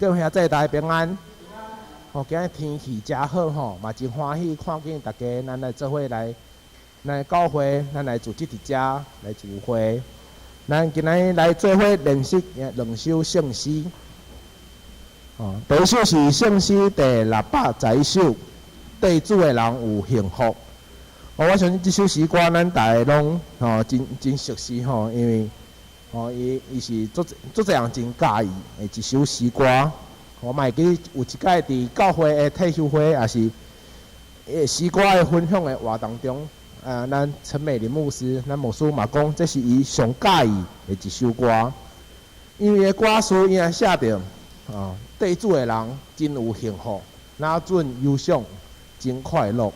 各位兄弟大家平安。吼，今日天氣誠好吼，嘛真歡喜看見大家，咱來做伙來，咱教會，咱來組織佇遮來聚會。咱今日來做伙練習兩首聖詩。哦，第一首是聖詩第611首，對主的人有幸福。哦，我相信這首詩歌咱大家攏吼真真熟悉吼，因為吼伊伊是足足濟人真佮意的一首詩歌。我嘛會記有一擺佇教會的退修會，也是詩歌的分享的活動中，啊，咱陳美玲牧師，咱牧師嘛講，這是伊上佮意的一首歌，因為歌詞伊也寫著，哦，對主的人真有幸福，哪準憂傷真快樂。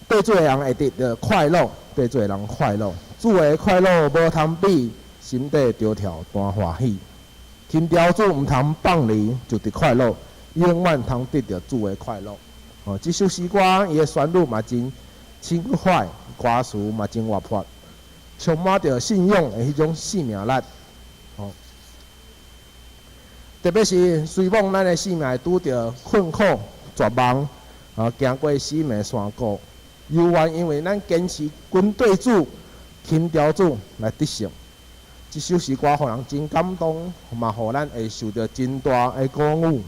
對主的人會得著快樂，對主的人快樂，主的快樂無通比，心底著跳大歡喜。輕牢主毋通放離，就得快樂，永遠通得著主的快樂。哦，這首詩歌伊的旋律嘛真輕快，歌詞嘛真活潑，充滿著信仰的彼種生命力。哦，特別是雖罔咱的生命會拄著困苦、絕望，啊，行過死蔭山谷，猶原因為咱堅持跟對主、輕牢主來得勝。這首詩歌予人真感動，嘛予咱會受著真大的鼓舞。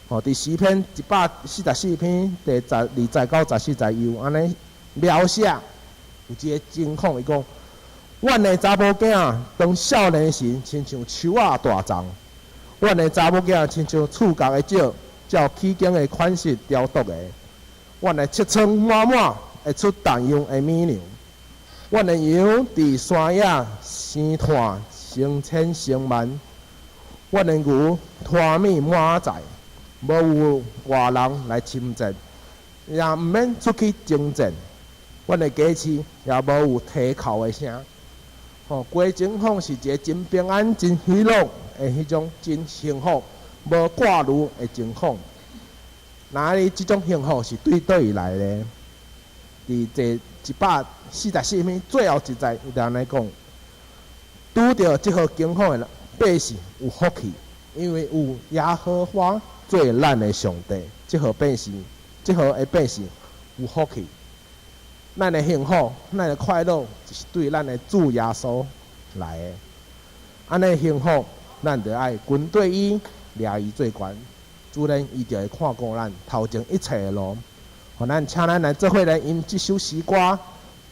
吼，佇詩篇144篇第12節到14節有按呢描寫有一個情況，伊講：阮的查某囝當少年時，親像樹仔大叢；阮的查某囝親像厝角的石，照起間的款式雕琢的。阮的尺倉滿滿，會出重樣的米糧。阮的羊佇山野生湠成千成萬，阮的牛馱物滿載，無有外人來侵佔，也毋免出去征戰。阮的家畜也無有啼哭的聲。吼，規情況是一個真平安、真喜樂的彼種真幸福、無掛慮的情況。那你這種幸福是對佗位來的？佇第144篇最後一節，伊就按呢講：拄著這號境況的百姓有福氣，因為有耶和華做咱的上帝。這號百姓，這號的百姓有福氣。咱的幸福，咱的快樂，就是對咱的主耶穌來的。按呢幸福，咱就愛跟對伊，掠伊做懸，自然伊就會看顧咱頭前一切的路。予咱請咱來做伙來用這首詩歌，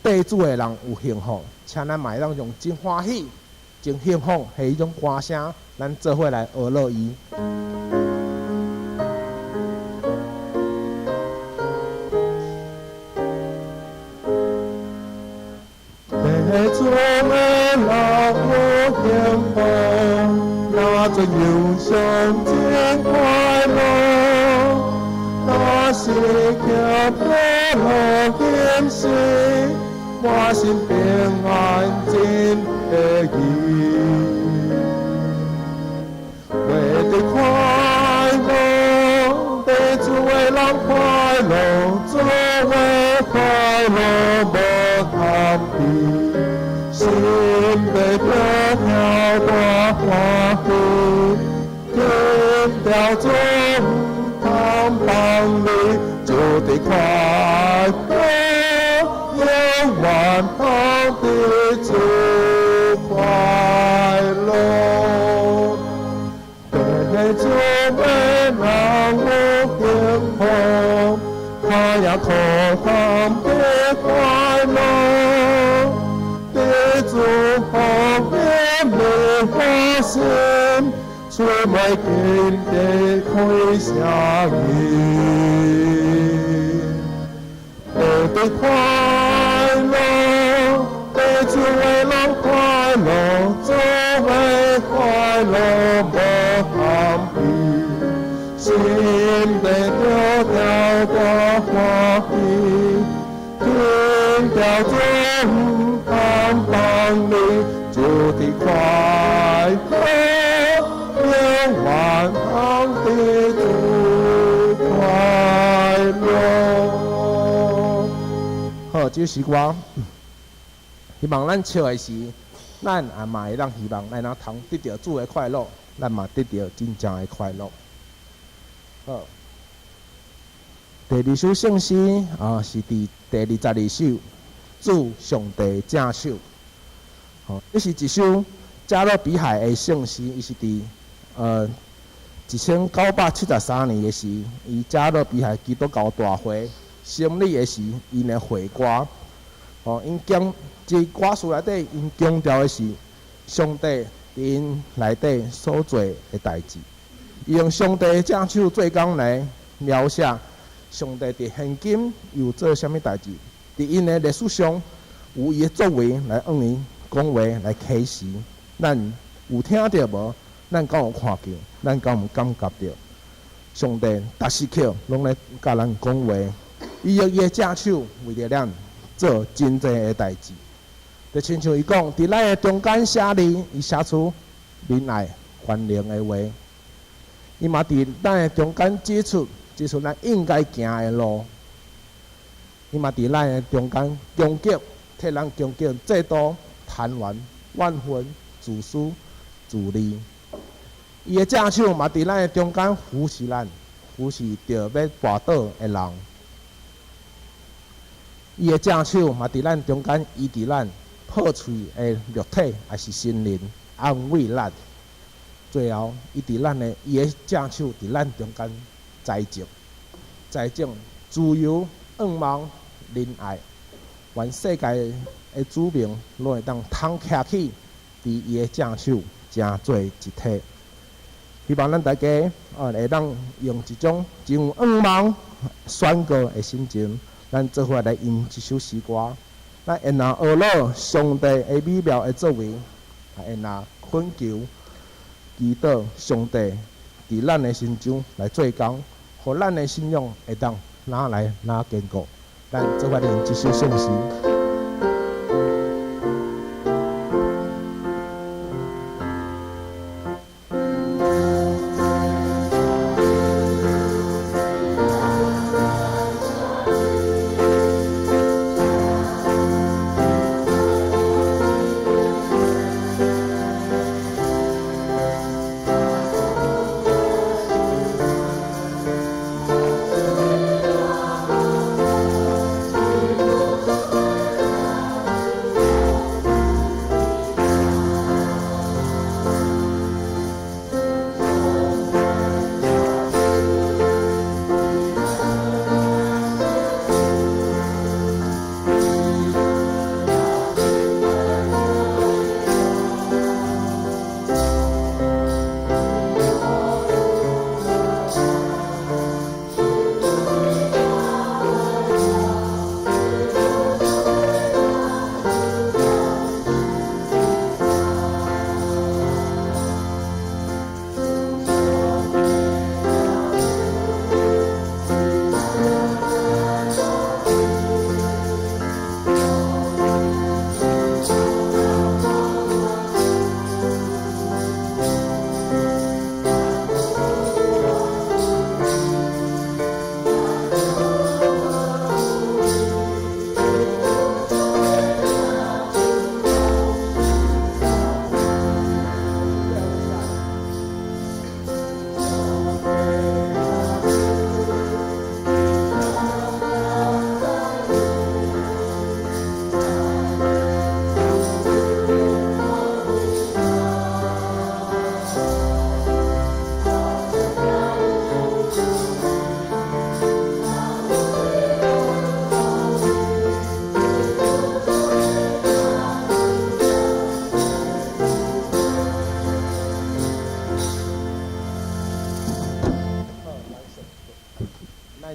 對主的人有幸福，請咱嘛會當用真歡喜、真幸福的彼種歌聲，咱做伙來學樂伊。對主的人有幸福，若準憂傷真快樂。若是行苦路險時，滿心平安真得意。為得快樂，對主的人快樂，主的快樂無通比，心底著跳大歡喜，輕牢主毋通放離，就得快樂，永遠通得主快樂。對主的人有幸福，他也可通得快樂。對主福音的發心，出門緊得開聲音，得快樂，對主的人快樂，主的快樂無通比，心底著跳大歡喜，輕牢主毋通放離，就得快樂，永遠通得主快樂。好，這首歌，希望咱笑的時，咱也嘛會當希望咱通得著主的快樂。咱嘛得著真正的快樂。好，第二首聖詩啊，是佇第22首，主上帝正手。吼，這是一首加勒比海的聖詩，伊是佇1973年的時，伊加勒比海基督教大會成立的時，𪜶的會歌。吼，𪜶講這歌詞內底，𪜶強調的是上帝佇𪜶內底所做的代誌。伊用上帝的正手做工來描寫上帝佇現今有做啥物代誌，佇𪜶的歷史上有伊的作為來向𪜶講話來啟示。咱有聽著無？咱敢有看見？咱敢有感覺著？上帝逐時刻攏咧佮咱講話，伊用伊的正手為著咱做真濟的代誌。就親像伊講，佇咱的中間寫字，伊寫出仁愛、寬容的話。伊嘛佇咱的中間指出，指出咱應該行的路。伊嘛佇咱的中間攻擊，替咱攻擊嫉妒、貪婪、怨恨、自私、自利。伊的正手嘛佇咱的中間扶持咱，扶持著欲跋倒的人。伊的正手嘛佇咱中間醫治咱破碎的肉體，抑是心靈，安慰咱。最後，伊佇咱的伊的正手佇咱中間栽種，栽種自由、願望、仁愛，願世界的子民攏會當通徛起，佇伊的正手成做一體。希望咱大家哦會當用一種真有願望、宣告的心情，咱做伙來吟這首詩歌。咱會若學了上帝的美妙的作為，會若懇求、祈禱上帝佇咱的心中來做工，予咱的信仰會當愈來愈堅固。咱做伙來吟這首聖詩。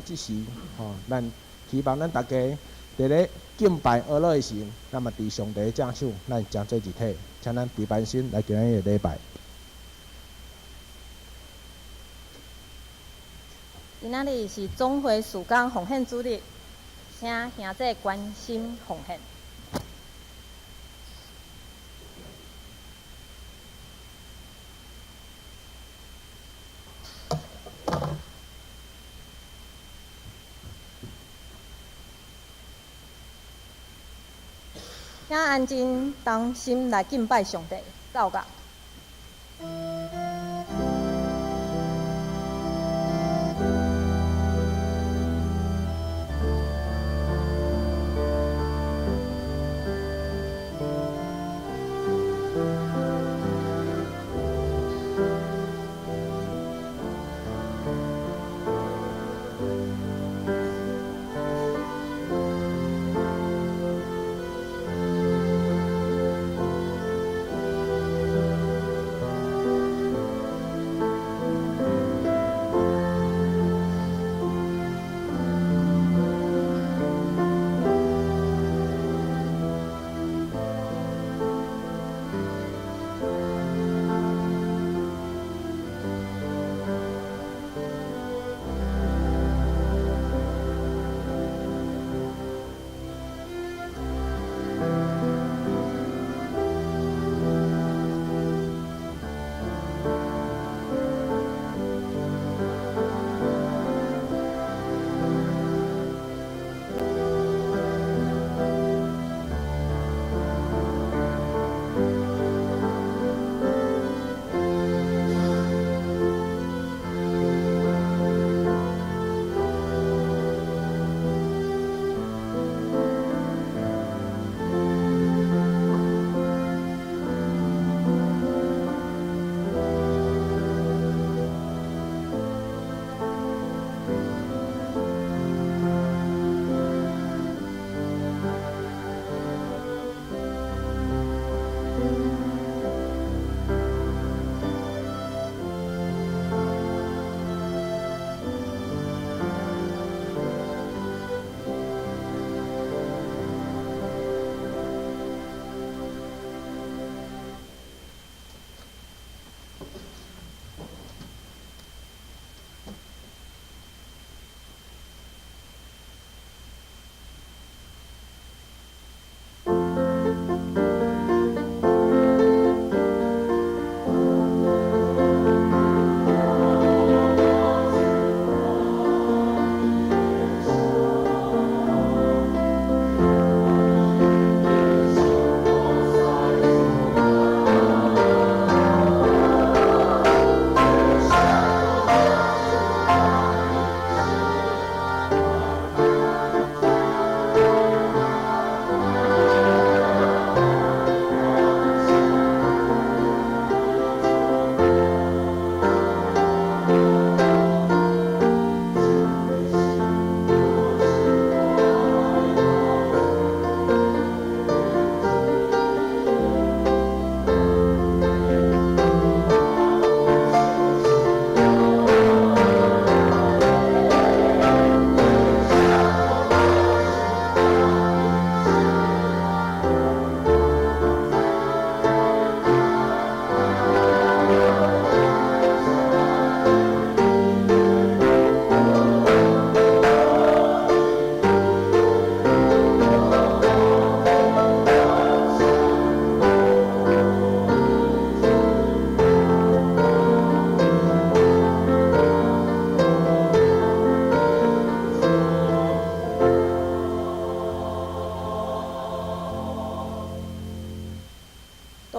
這時，吼，咱希望咱大家佇咧敬拜阿樂的時，咱嘛佇上帝的正手，咱成做一體，請咱佇班心來今日的禮拜。今仔日是總會事工奉獻主日，請兄弟關心奉獻。請安靜，同心來敬拜上帝，奏樂。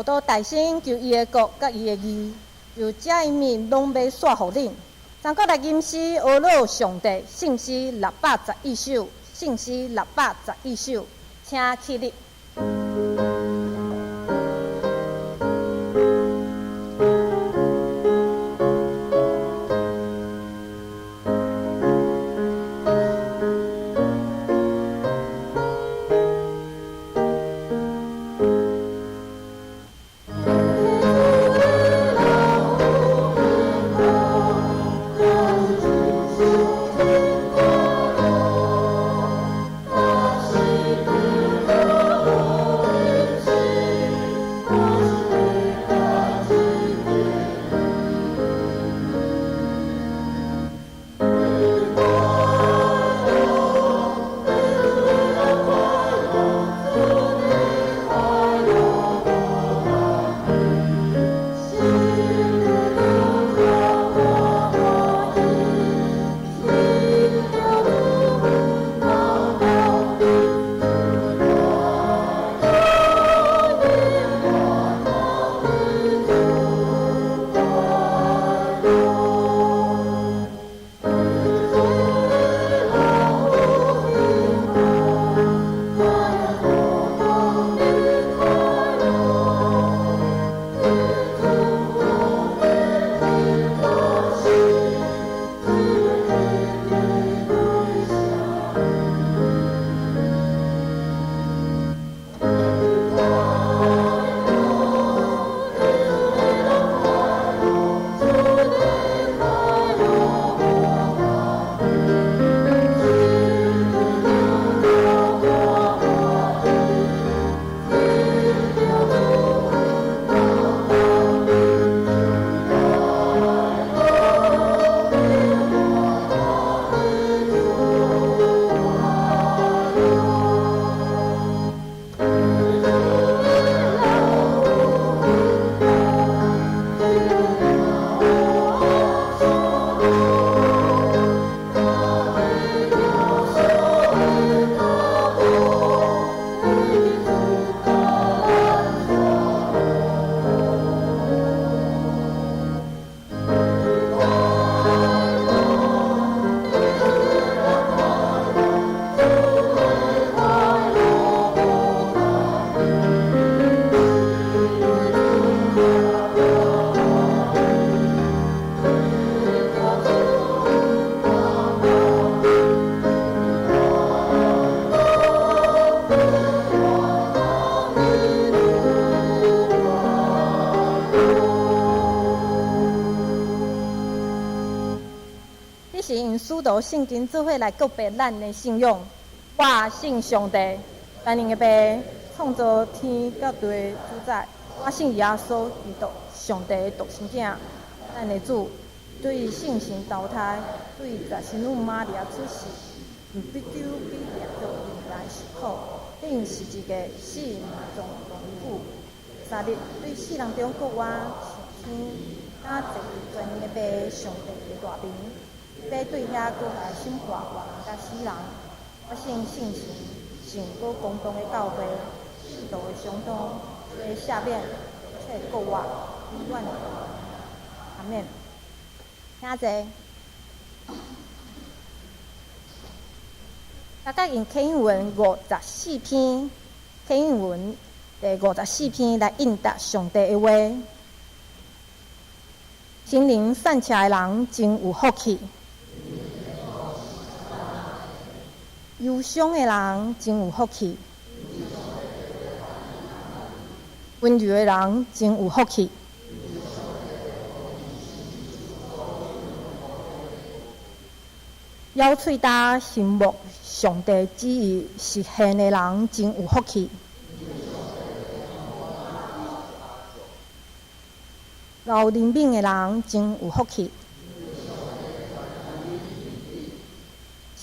多多大聲求伊的國佮伊的義，就這一物攏欲煞予恁。咱閣來吟詩呵咾上帝，聖詩611首，聖詩611首，請起立。這是用使徒信經做伙來告白咱的信仰。我信上帝，全能的父，創造天佮地的主宰。我信耶穌基督，上帝的獨生囝，咱的主，對聖神投胎，對十仙女瑪利亞出世，毋必丟比掠做人來受苦，釘十字架死埋葬亡府。三日對死人中復活，上天，敢坐佇全能的父上帝的大面。欲對遐閣來審判活人佮死人。我信聖神，聖閣公同的教會，聖徒的相通，罪的赦免，肉體復活，永遠的。阿們。請坐。大家用啟應文五十四篇，啟應文第54篇來應答上帝的話。心靈善巧的人真有福氣。憂傷的人真有福氣，溫柔的人真有福氣，咬喙焦承諾上帝旨意實現的人真有福氣，厚憐憫的人真有福氣。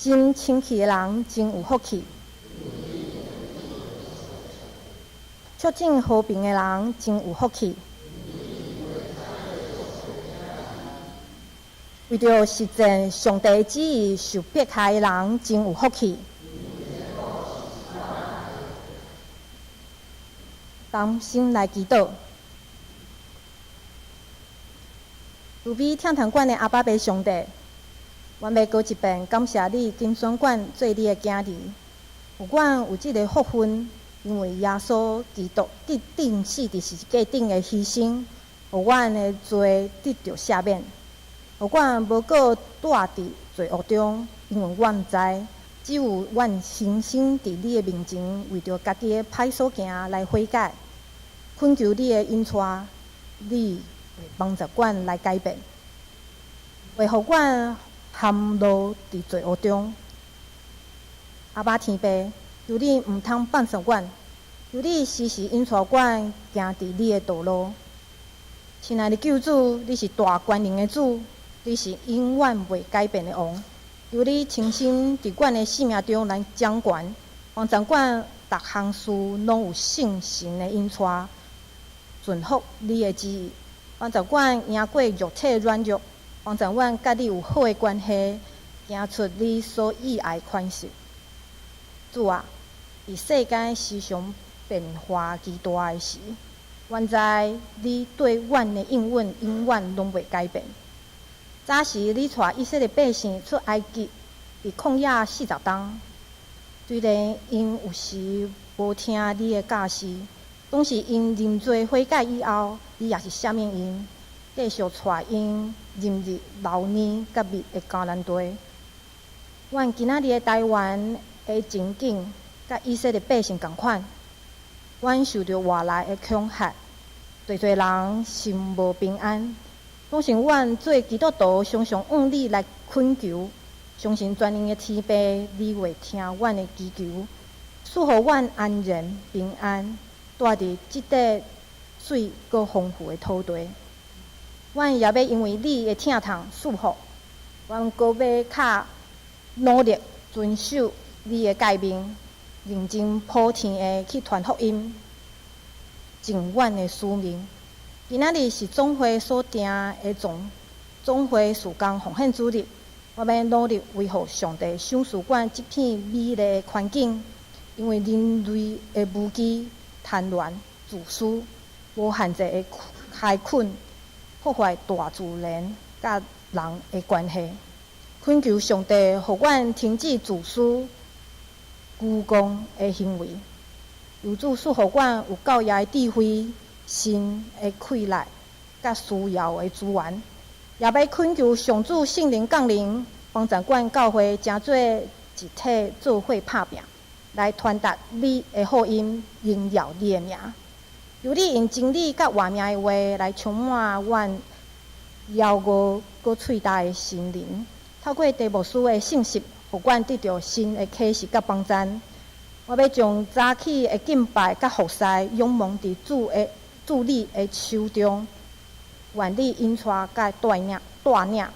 心清氣的人真有福氣，促進和平的人真有福氣，為著實踐上帝旨意受迫害的人真有福氣，同心來祈禱。慈悲疼痛阮的阿爸父上帝，阮欲閣一遍感謝你，揀選阮做你的囝兒，予阮有這个福分，因為耶穌基督佇釘死佇十字架頂的犧牲，予阮的罪得著赦免，予阮無閣蹛佇罪惡中，因為阮知，只有阮誠心佇你的面前，為著家己的歹所行來悔改，懇求你的引帶，你會幫助阮來改變，袂予阮陷落佇罪惡中。阿爸天父，求你毋通放棄阮，求你時時引帶阮行佇你的道路。親愛的救主，你是大權能的主，你是永遠袂改變的王。求你親身佇阮的生命中來掌權，幫助阮逐項事攏有聖神的引帶，順服你的旨意，幫助阮贏過肉體軟弱，幫助阮佮你有好的關係，行出你所喜愛的款式。主啊，佇世間時常變化極大的時，阮知你對阮的應允永遠攏袂改變。早時你帶以色列百姓出埃及，佇曠野40冬，雖然𪜶有時無聽你的教示，總是𪜶認罪悔改以後，你也是赦免𪜶，繼續帶𪜶進入流奶佮蜜的迦南地。阮今仔日的台灣的情景，佮以色列百姓仝款，阮受著外來的恐嚇，濟濟人心無平安。相信阮做基督徒，常常向你來懇求，相信全能的天父，你會聽阮的祈求，賜予阮安然平安，蹛佇這塊媠閣豐富的土地。阮也欲因為你的疼痛賜福，阮閣欲較努力遵守你的誡命，認真普天的去傳福音，盡阮的使命。今仔日是總會所定的總會事工奉獻主日，我欲努力維護上帝賞賜阮這片美麗的環境，因為人類的無知、貪婪、自私、無限制的開墾，破壞大自然佮人的關係。懇求上帝，予阮停止自私、居功的行為，求主賜予阮有教養的智慧、心的氣力、佮需要的資源，也欲懇求上主聖靈降臨，幫助阮教會成做一體做伙拍拚，來傳達你的福音，榮耀你的名。求你用真理佮活命的話來充滿阮枵餓閣喙焦的心靈，透過鄭牧師的信息，予阮得著新的啟示佮幫贊。我欲將早起的敬拜佮服侍，仰望佇主你的手中，願你引帶佮帶領帶領。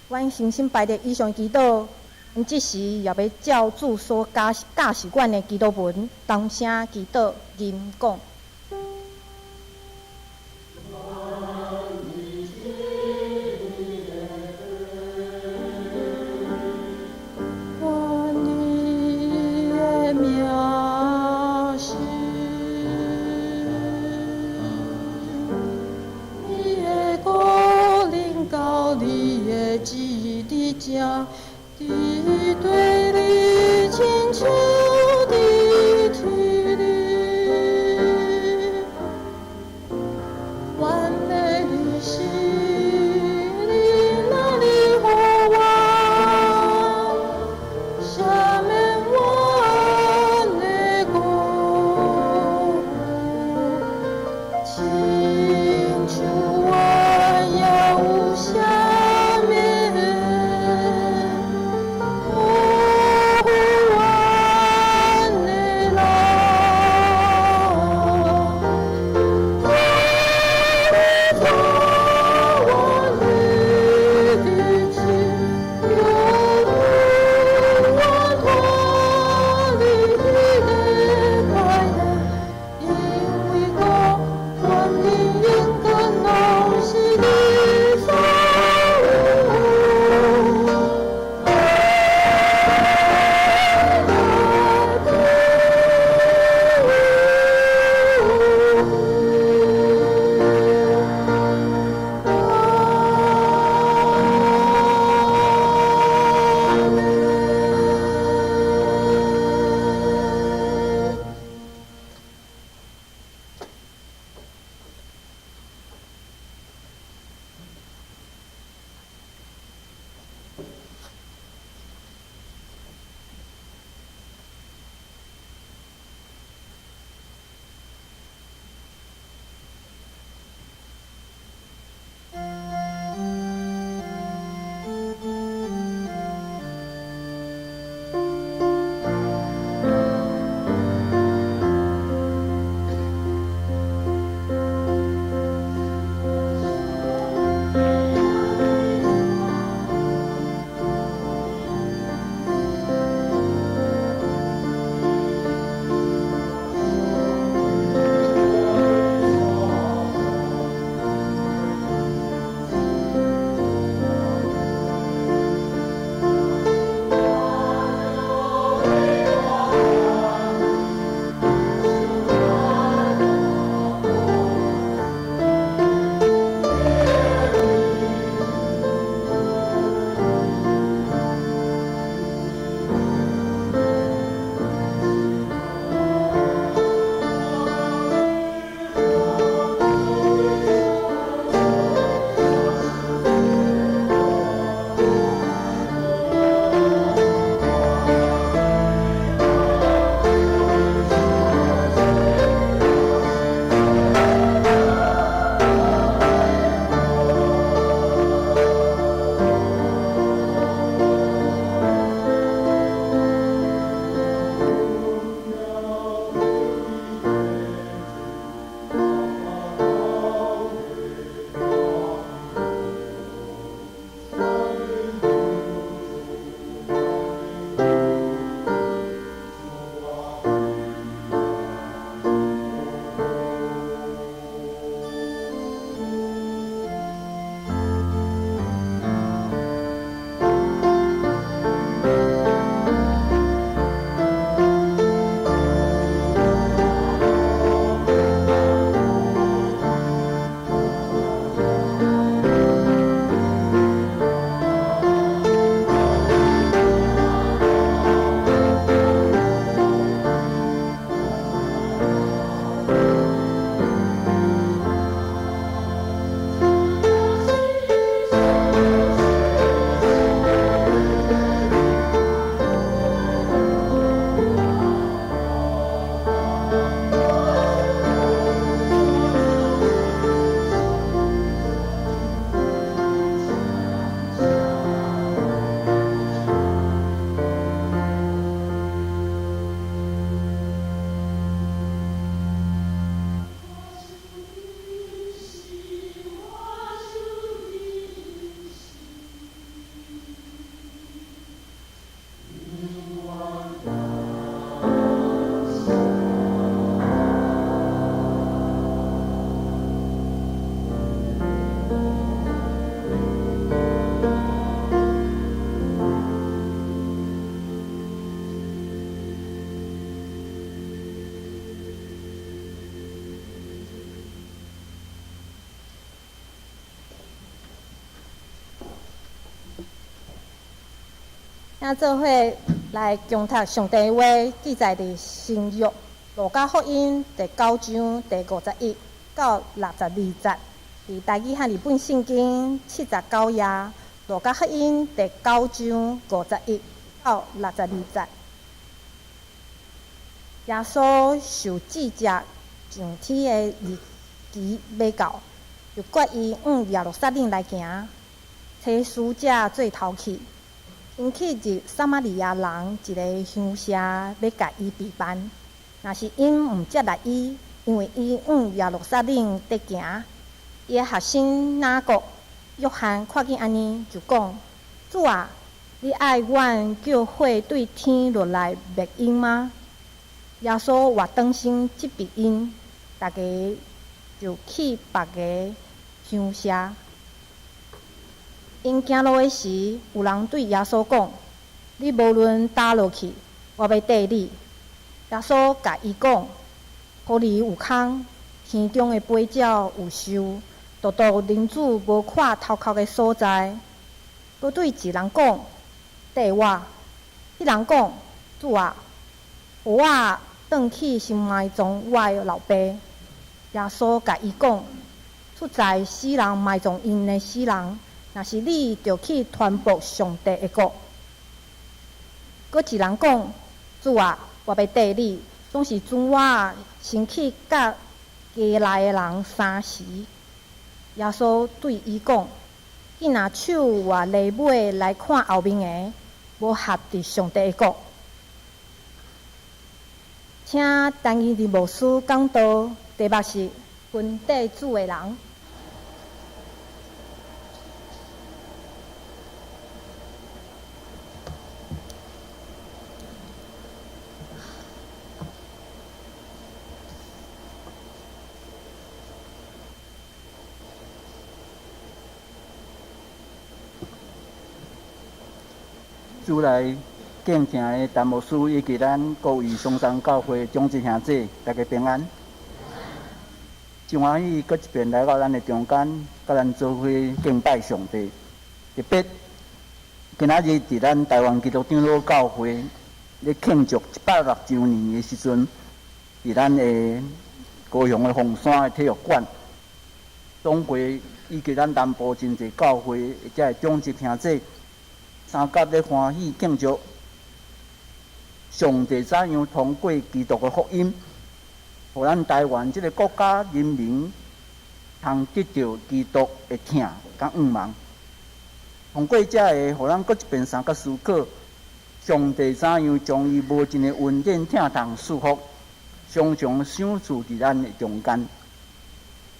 阮誠心拜的以上祈禱，阮這時也欲照主所教示阮的祈禱文，同聲祈禱吟講。願你的名聖，你的國臨到，你的旨意佇這，佇地裡親像佇天裡。請做伙來共讀上帝話，記載佇新約路加福音第九章第51到62節，佇台語漢字本聖經79頁，路加福音第九章51到62節。耶穌受至節上天的日期欲到，就決意往耶路撒冷來行，差使者做頭去。𪜶去入撒瑪利亞人一个鄉社，欲共伊備辦。若是𪜶毋接納伊，因為伊往耶路撒冷佇行。伊的學生雅各、約翰看見按呢，就講：主啊，你愛阮叫火對天落來滅𪜶嗎？耶穌活轉身責備𪜶，逐家就去別个鄉社。𪜶行路的時，有人對耶穌講：你無論佗落去，我欲綴你。耶穌共伊講：狐狸有空，天中的飛鳥有巢，獨獨人子無倚頭殼的所在。閣對一人講：綴我。彼人講：主啊，予我轉去先埋葬我的老爸。耶穌共伊講：出在死人埋葬𪜶的死人。若是你，著去傳播上帝的國。閣一人講：主啊，我欲綴你，總是准我先去佮家內的人三時。耶穌對伊講：緊拿手倚犁尾來看後面的，無合佇上帝的國。請陳義林牧師講道，題目是跟綴主的人。主內敬虔的陳牧師以及咱各位松山教會長執兄姊，大家平安。真歡喜閣一遍來到咱的中間，佮咱做伙敬拜上帝。特別今仔日佇咱台灣基督長老教會咧慶祝160週年的時陣，佇咱的高雄的鳳山的體育館，總會以及咱南部真濟教會的遮的長執兄姊。三甲咧歡喜慶祝，上帝怎樣通過基督的福音，予咱台灣這个國家人民通得著基督的疼佮向望。通過這个，予咱閣一遍三甲思考，上帝怎樣將伊無盡的恩典、疼痛、祝福，常常賞賜佇咱的中間。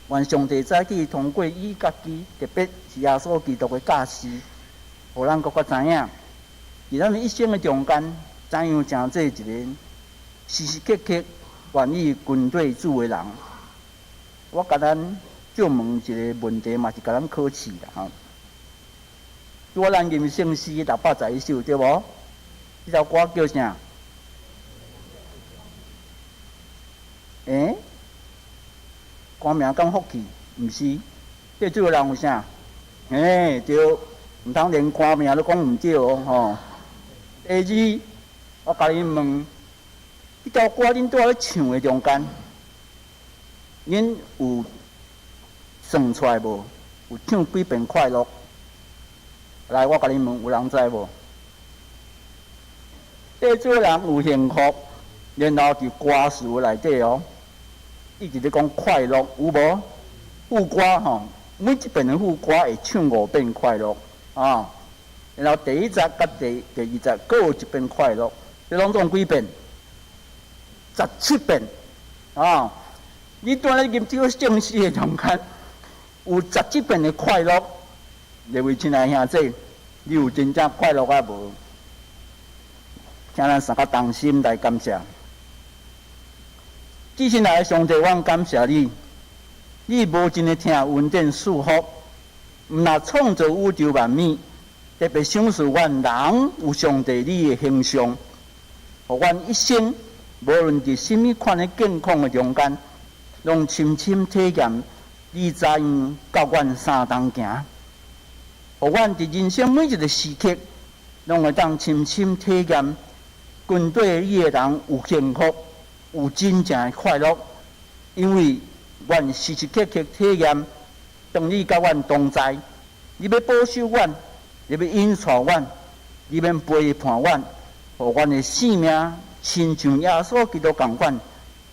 願上帝早起通過伊家己，特別是耶穌基督的教示。予咱閣較知影，佇咱一生的中間，怎樣成做一个時時刻刻願意跟綴主的人。我共咱借問一个問題，嘛是共咱考試啦吼。拄仔咱吟聖詩611首，對無？這首歌叫啥？欸？歌名講福氣，毋是？對主的人有啥？欸，對。毋通連歌名都講毋對哦，吼。第二，我共恁問，這條歌恁拄仔咧唱的中間，恁有算出來無？有唱幾遍快樂？來，我共恁問，有人知無？對主人有幸福，然後佇歌詞內底哦，一直咧講快樂，有無？副歌吼，每一遍的副歌會唱五遍快樂。啊，然後第一節佮第二節閣有一遍快樂，這攏總幾遍？17遍。啊，你拄仔咧吟這个聖詩的中間，有17遍的快樂。列位親愛兄弟，你有真正快樂啊無？請咱三個同心來感謝。至親愛的上帝，阮感謝你，你無盡的疼恩典祝福。毋若創造宇宙萬物，特別賞賜阮人有上帝你的形象，予阮一生無論佇啥物款的境況的中間，攏深深體驗你怎樣佮阮相同行，予阮佇人生每一个時刻，攏會當深深體驗，跟綴你的人有幸福，有真正的快樂，因為阮時時刻刻體驗，當你佮阮同在，你欲保守阮，你欲引帶阮，你欲陪伴阮，予阮的性命親像耶穌基督仝款，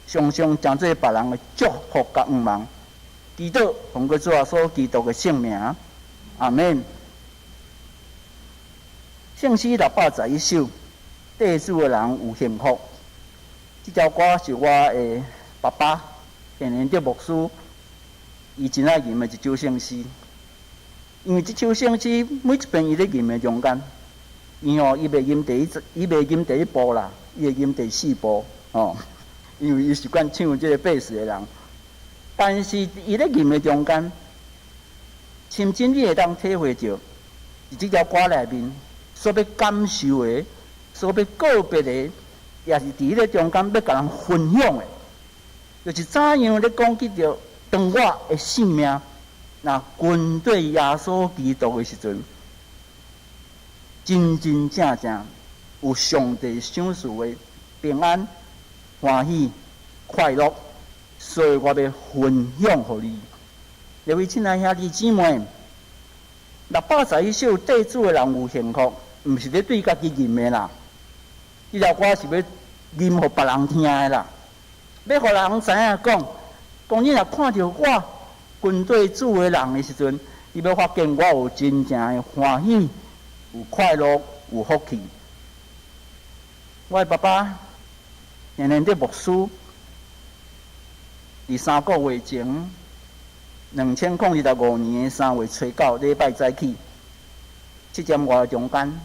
常常成做別人的祝福佮向望。祈禱奉過主耶穌基督的聖名，阿們。聖詩611首，綴主的人有幸福。這條歌是我的爸爸鄭連德牧師，伊真愛吟的一首聖詩。因為這首聖詩每一遍伊咧吟的中間，伊吼伊袂吟第一，伊袂吟第一步啦，伊會吟第四步哦。因為伊習慣唱這個貝斯的人，但是伊咧吟的中間，深深你會當體會著，佇這條歌內面所欲感受的，所欲告別的，也是佇彼个中間欲共人分享的，就是怎樣咧講起著，當我的性命若跟綴耶穌基督的時陣，真真正正有上帝賞賜的平安、歡喜、快樂，所以我欲分享予你。各位親愛兄弟姊妹，611首綴主的人有幸福，毋是咧對家己吟的啦。這條歌是欲吟予別人聽的啦，欲予人知影講，講你若看著我跟綴主的人的時陣，你欲發現我有真正的歡喜、有快樂、有福氣。我的爸爸年年的牧師，佇3個月前，2025年3月初9禮拜早起，7點外中間，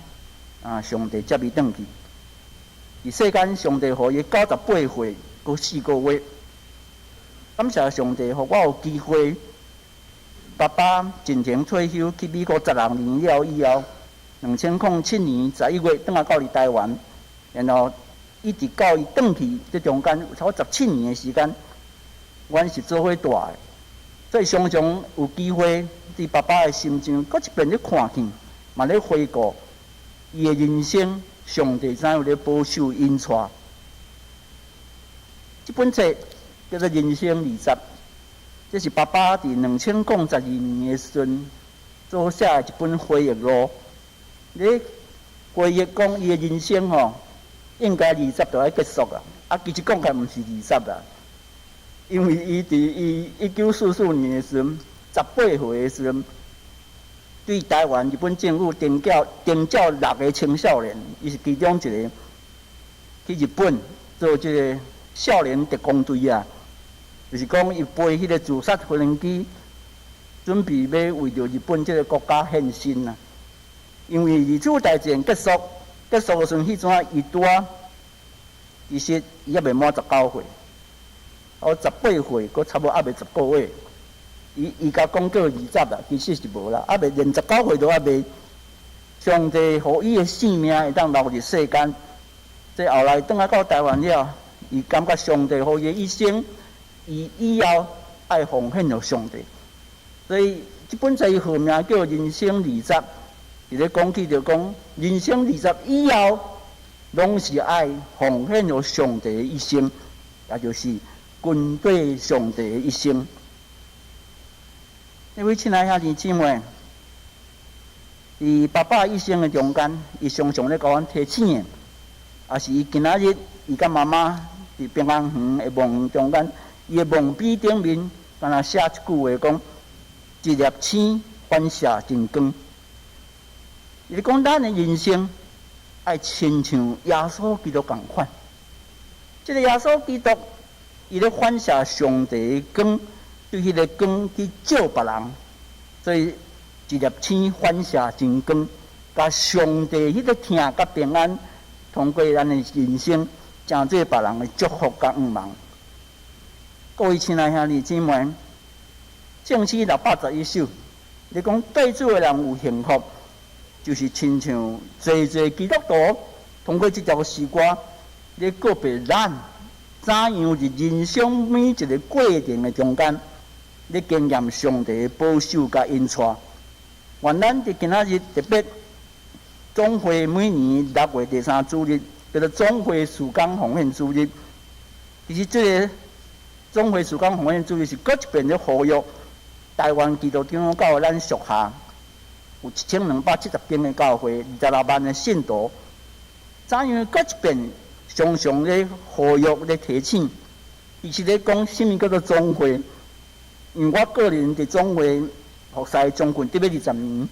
啊，上帝接伊轉去。佇世間，上帝予伊98歲，閣4個月。感謝上帝，予我有機會。爸爸進前退休去美國16年了以後，2007年11月轉來到佇台灣，然後一直到伊轉去這中間有差不多十七年的時間，阮是做伙大的，所以常常有機會佇爸爸的心上，閣一遍咧看見，嘛咧回顧伊的人生，上帝怎樣咧保守引帶。這本冊叫做《人生二十》，這是爸爸佇2012年的時陣所寫的一本回憶錄。咧回憶講伊的人生吼，應該二十就愛結束啊！啊，其實講起來毋是二十啦，因為伊佇伊1944年的時陣，18歲的時陣，對台灣日本政府徵召六个青少年，伊是其中一个去日本做這个少年特工隊啊，就是講伊飛彼个自殺飛行機，準備欲為著日本這个國家獻身啊。因為二次大戰結束，結束的時陣，彼陣伊拄仔，其實伊猶未滿十九歲，哦，18歲，閣差不多猶未10個月。伊伊共講叫二十啦，其實是無啦，猶未連十九歲都猶未。上帝予伊的性命會當留佇世間，這後來轉來到台灣了，伊感覺上帝予伊的一生，伊以後愛奉獻予上帝。所以這本冊伊號名叫《人生二十》，是咧講起著講人生二十以後，攏是愛奉獻予上帝的一生，也就是跟綴上帝的一生。各位親愛兄弟姊妹，佇爸爸一生的中間，伊常常咧共阮提醒的，也是伊今仔日伊佮媽媽佇平安園的墓園中間，伊的墓碑頂面，敢若寫一句話講：一粒星反射真光。伊咧講咱的人生愛親像耶穌基督仝款，這个耶穌基督伊咧反射上帝的光。對彼个光去照別人，所以一粒星反射真光，共上帝彼个疼佮平安，通過咱的人生，成做別人的祝福佮向望。各位親愛兄弟姊妹，聖詩611首，你講綴主的人有幸福，就是親像濟濟基督徒通過這條詩歌，咧告別咱怎樣佇人生每一个過程的中間，咧經驗上帝的保守佮引帶。願咱佇今仔日特別總會每年6月第三主日叫做總會事工奉獻主日。其實這个總會事工奉獻主日是閣一遍咧呼籲台灣基督長老教會咱屬下有1270間的教會，26萬的信徒，怎樣閣一遍常常咧呼籲咧提醒，其實咧講啥物叫做總會？因為我個人佇總會服侍將近得欲20年，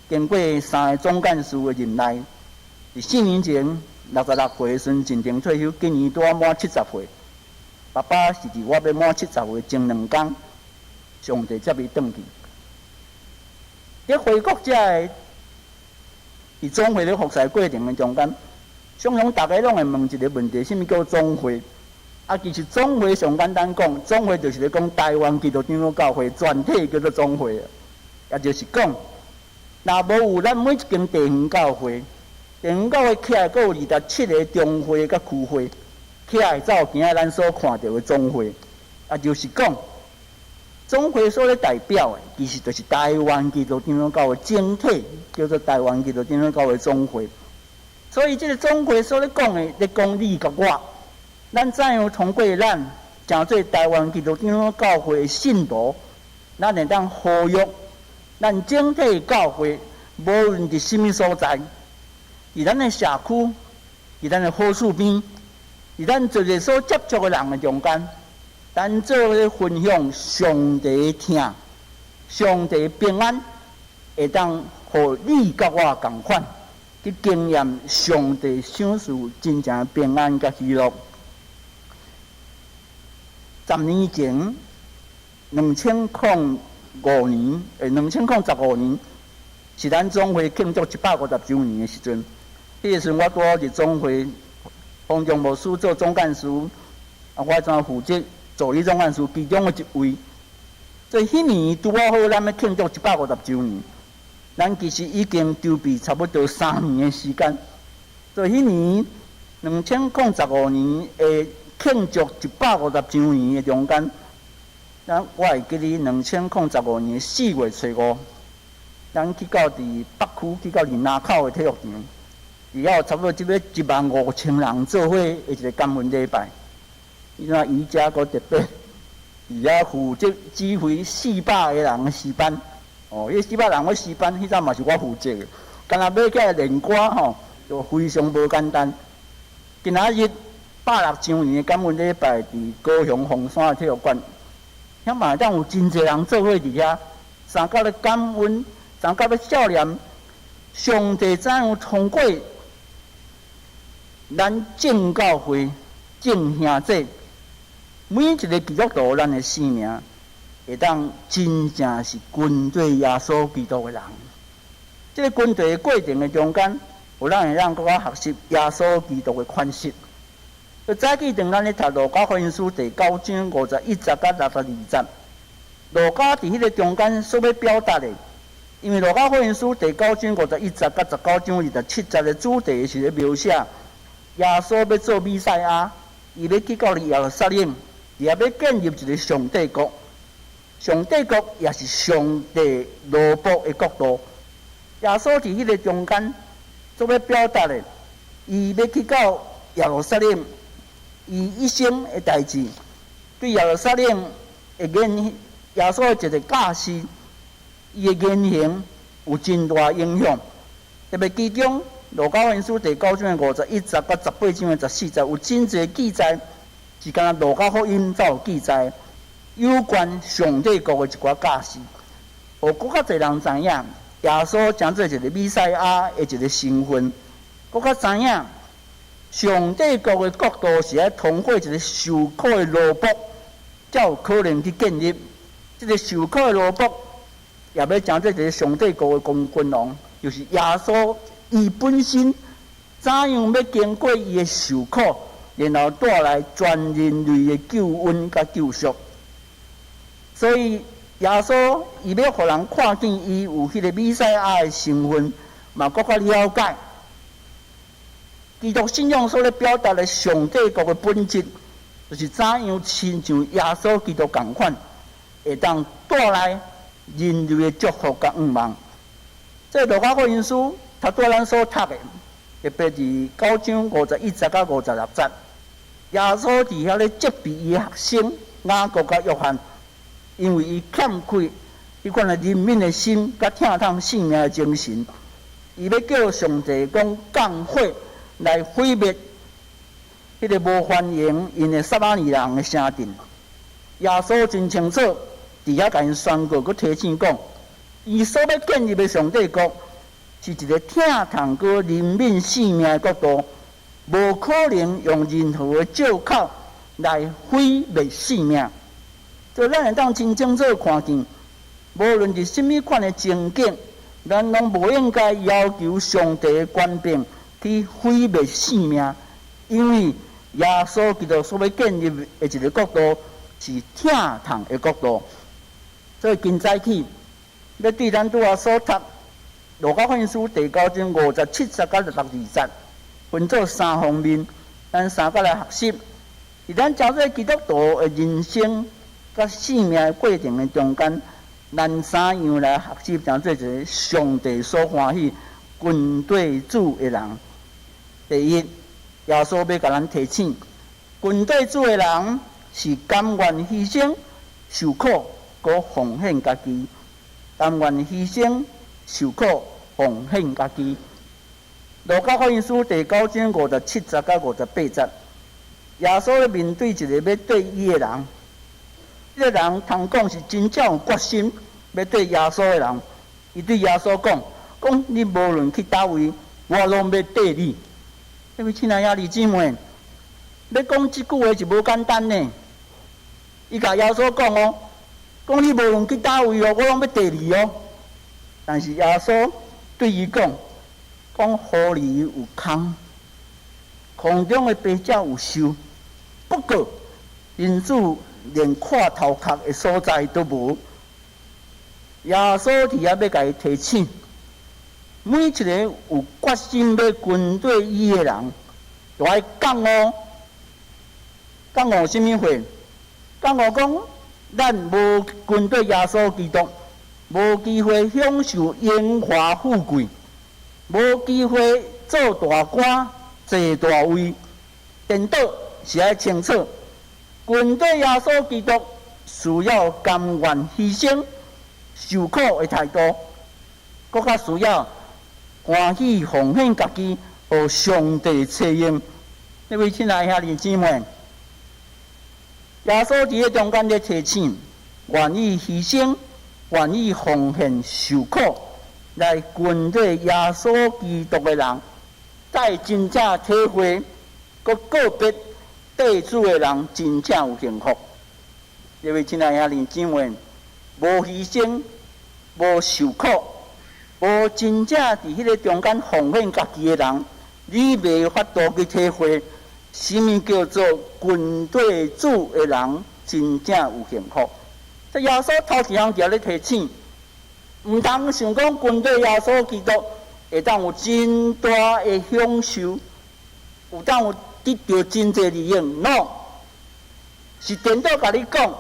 經過三個總幹事的任內，佇4年前66歲的時陣進前退休，今年拄仔滿70歲。爸爸是佇我欲滿七十歲前兩工，上帝接伊轉去。佇回顧這个佇總會咧服侍過程的中間，常常逐家攏會問一个問題：啥物叫總會？啊，其實總會上簡單講，總會就是咧講台灣基督長老教會全體叫做總會，也就是講，若無有咱每一間地方教會，地方教會起來，閣有27个中會佮區會，起來才有今仔咱所看著的總會，也就是講，總會所咧代表的，其實就是台灣基督長老教會整體，叫做台灣基督長老教會總會。所以這个總會所咧講的，咧講你佮我。咱怎樣通過咱成做台灣基督長老教會的信徒，咱會當呼籲咱整體教會，無論佇啥物所在，佇咱的社區，佇咱的好處邊，佇咱做者所接觸的人的中間，咱做咧分享上帝的疼、上帝平安，會當予你佮我仝款去經驗上帝賞賜真正平安佮喜樂。10年前，2005年，2015年，是咱總會慶祝150週年的時陣。彼个時陣，我拄好佇總會方中牧師做總幹事，啊，我怎負責助理總幹事其中的一位。所以彼年拄仔好，咱欲慶祝150週年，咱其實已經籌備差不多3年的時間。所以彼年2015年的慶祝150週年的中間，咱我會記得2015年4月初5，咱去到佇北區，去到佇林口的體育場，佇遐有差不多這欲1萬5千人做伙的一个感恩禮拜。伊那瑜伽閣特別佇遐負責指揮400个人的詩班，哦，彼400人的詩班，彼陣嘛是我負責的。敢若欲起來練歌吼，就非常無簡單。今仔日106週年的感恩禮拜，佇高雄鳳山的體育館，遐嘛會當有真濟人做伙佇遐，相佮咧感恩，相佮咧紀念上帝怎樣通過咱眾教會、眾兄弟，每一个基督徒，咱的生命會當真正是跟隨耶穌基督的人。這个跟隨的過程的中間，予咱會當閣較學習耶穌基督的款式。早起當咱咧讀路加福音書第九章51節佮62節，路加佇彼个中間所欲表達的，因為路加福音書第九章51節佮19章27節的主題是咧描寫耶穌欲做彌賽亞，伊欲去到耶路撒冷，伊也欲建立一个上帝國，上帝國也是上帝奴僕的國度。耶穌佇彼个中間所欲表達的，伊欲去到耶路撒冷。伊一生的代誌，對耶路撒冷的言，耶穌的一个教示，伊的言行有真大影響。特別其中，路加福音書第九章的51節佮18章的14節，有真濟記載，是干焦路加福音才有記載有關上帝國的一寡教示，予閣較濟人知影耶穌成做一个彌賽亞的一个身份，閣較知影。上帝國的國度是愛通過一个受苦的奴僕，才有可能去建立。這个受苦的奴僕，也欲成做一个上帝國的君王，就是耶穌伊本身怎樣欲經過伊的受苦，然後帶來全人類的救恩佮救贖。所以耶穌伊欲予人看見伊有彼个彌賽亞的身份，嘛閣較了解。基督信仰所咧表達的上帝國的本質，就是怎樣親像耶穌基督仝款，會當帶來人類的祝福佮盼望。這路加福音書頭拄仔咱所讀的，特別佇9章51節到56節，耶穌佇遐咧責備伊的學生雅各佮約翰，因為伊欠缺彼款的憐憫的心，佮疼痛性命的精神，伊欲叫上帝講降火來毀滅彼个無歡迎𪜶的撒瑪利亞人的城鎮。耶穌真清楚，佇遐共𪜶宣告，閣提醒講，伊所欲建立的上帝國是一个疼痛閣憐憫性命的國度，無可能用任何的借口來毀滅性命。所以咱會當真清楚看見，無論是啥物款的情景，咱攏無應該要求上帝的權柄去毀滅性命，因為耶穌基督所欲建立的一个國度是疼痛的國度。所以今早起，欲對咱拄仔所讀《路加福音書》第九章57節到62節，分做三方面，咱三角來學習。佇咱成做基督徒的人生佮生命的過程的中間，咱三樣來學習，成做一个上帝所歡喜跟綴主的人。第一，耶穌欲共咱提醒，跟綴主的人是甘願犧牲、受苦、閣奉獻家己。甘願犧牲、受苦、奉獻家己。路加福音書第九章57節到58節，耶穌咧面對一个欲綴伊的人，這个人通講是真正有決心欲綴耶穌的人。伊對耶穌講：講你無論去佗位，我攏欲綴你。這位親愛兄弟姊妹，欲講這句話是無簡單呢。伊共耶穌講哦，講你無論去佗位哦，我攏欲綴你哦。但是耶穌對伊講：講狐狸有空，空中的飛鳥有巢，不過人子連倚頭殼的所在都無。耶穌佇遐欲共伊提醒，每一個有決心欲跟綴伊的人，都愛覺悟，覺悟啥物貨？覺悟講，咱無跟綴耶穌基督，無機會享受榮華富貴，無機會做大官、坐大位。顛倒是愛清楚，跟綴耶穌基督需要甘願犧牲、受苦的態度，閣較需要歡喜奉獻家己，予上帝採用。這位親愛兄弟姊妹，耶穌佇咧中間咧提醒，願意犧牲、願意奉獻、受苦來跟綴耶穌基督的人，才會真正體會，閣告別綴主的人真正有幸福。這位親愛兄弟姊妹，無犧牲、無受苦、無真正佇彼个中間奉獻家己的人，你袂法度去體會，啥物叫做跟綴主的人真正有幸福。這耶穌頭一項就咧提醒，毋通想講跟綴耶穌基督會當有真大的享受，有當有得著真濟利益。No，是顛倒共你講，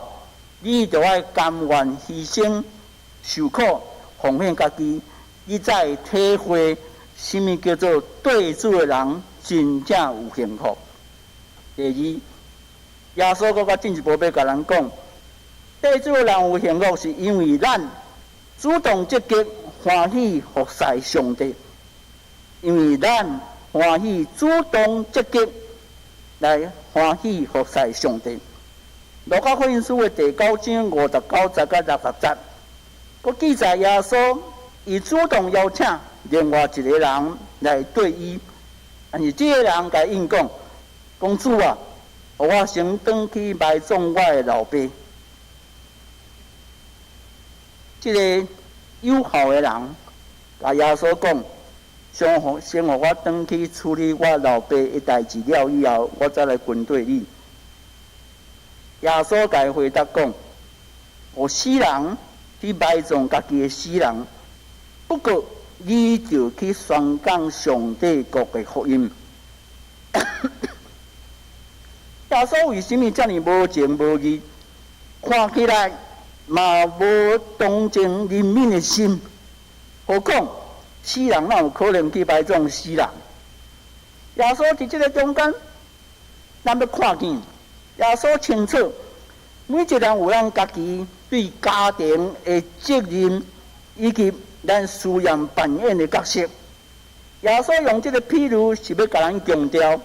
你著愛甘願犧牲、受苦、奉獻家己，你才會體會啥物叫做綴主的人真正有幸福。第二，耶穌閣較進一步欲共咱講，綴主的人有幸福，是因為咱主動積極歡喜服侍上帝，因為咱歡喜主動積極來歡喜服侍上帝。路加福音書的第九章59節到60節，閣記載耶穌伊主動邀請另外一个人來綴伊，但是這个人共應講：講主啊，予我先轉去埋葬我的老爸。這个有孝的人，共耶穌講：先予我轉去處理我老爸的代誌了以後，我才來跟綴你。耶穌共伊回答講：予死人去埋葬家己的死人，不過你著去宣講上帝國的福音。耶穌為啥物遮爾無情無義？看起來嘛無同情憐憫的心，何況死人哪有可能去埋葬死人？耶穌佇這个中間，咱欲看見耶穌清楚，每一個人有咱家己對家庭的責任，以及咱需要扮演的角色。耶穌用這个譬喻是欲共咱強調，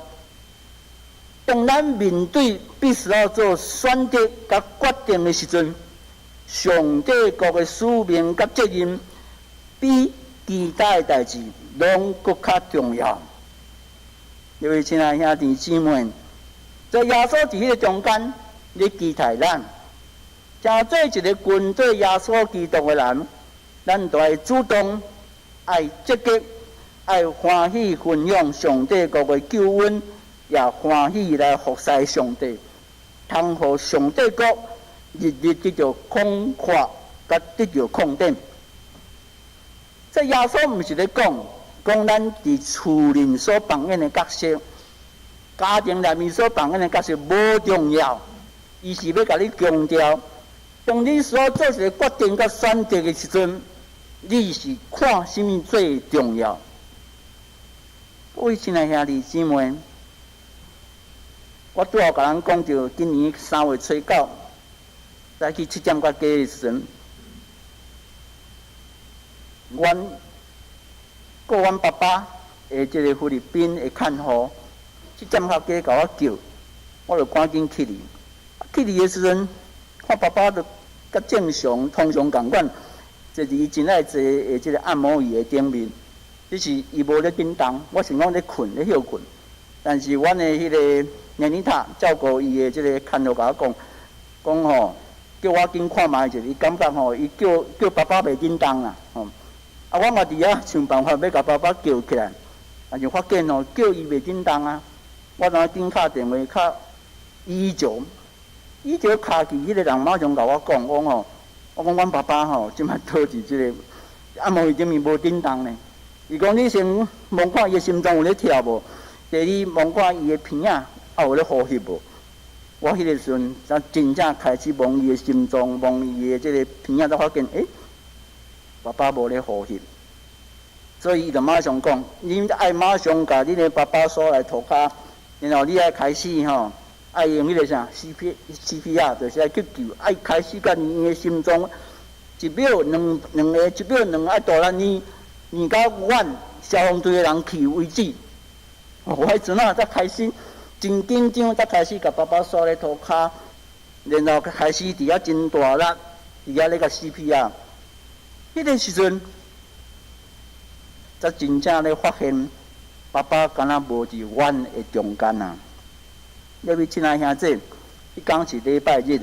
當咱面對必須要做選擇佮決定的時陣，上帝國的使命佮責任，比其他的代誌攏閣較重要。各位親愛兄弟姊妹，在耶穌佇彼个中間，咧期待咱，成做一个跟隨耶穌基督的人，咱就愛主動、愛積極、愛歡喜分享上帝國的救恩，也歡喜來服侍上帝，通予上帝國日日得著擴闊，佮得著擴展。這耶穌毋是咧講，講咱佇厝裡所扮演的角色，家庭內面所扮演的角色無重要，伊是欲共你強調，當你所做一个決定佮選擇的時陣，你是看啥物最重要？各位親愛兄弟姊妹，我拄仔共人講著，今年3月初9，早起7點較加的時陣，阮顧阮爸爸的這个菲律賓的看護，7點較加共我叫，我就趕緊起來。起來的時陣，看爸爸就佮正常通常仝款，坐佇伊真愛坐的這个按摩椅的頂面，只是伊無咧振動，我想講咧睏咧歇睏，但是阮的彼个年齡塔照顧伊的這个看護共我講，講吼，叫我緊看覓者，伊感覺吼，伊叫叫爸爸袂振動啦，吼。啊，我嘛佇遐想辦法欲共爸爸叫起來，但是發現吼叫伊袂振動啊。我怎緊敲電話敲119，119敲去，彼个人馬上共我講，講吼，我講阮爸爸吼，這擺倒佇這个按摩椅頂面無振動呢。伊講你先摸看伊的心臟有咧跳無？第二摸看伊的鼻仔猶有咧呼吸無？我彼个時陣才真正開始摸伊的心臟，摸伊的這个鼻仔，才發現，欸，爸爸無咧呼吸。所以伊就馬上講，你愛馬上共恁的爸爸捒來塗跤，然後你愛開始吼，愛用彼个啥 CPR，就是愛急救，愛開始共伊的心臟一秒兩兩个，一秒兩愛大力捏捏到阮消防隊的人去為止。我彼陣啊才開始真緊張，才開始共爸爸捒咧塗跤，然後開始佇遐真大力，佇遐咧共 CPR。彼个時陣，才真正咧發現，爸爸敢若無佇阮的中間啊！各位親愛兄弟，彼工是禮拜日，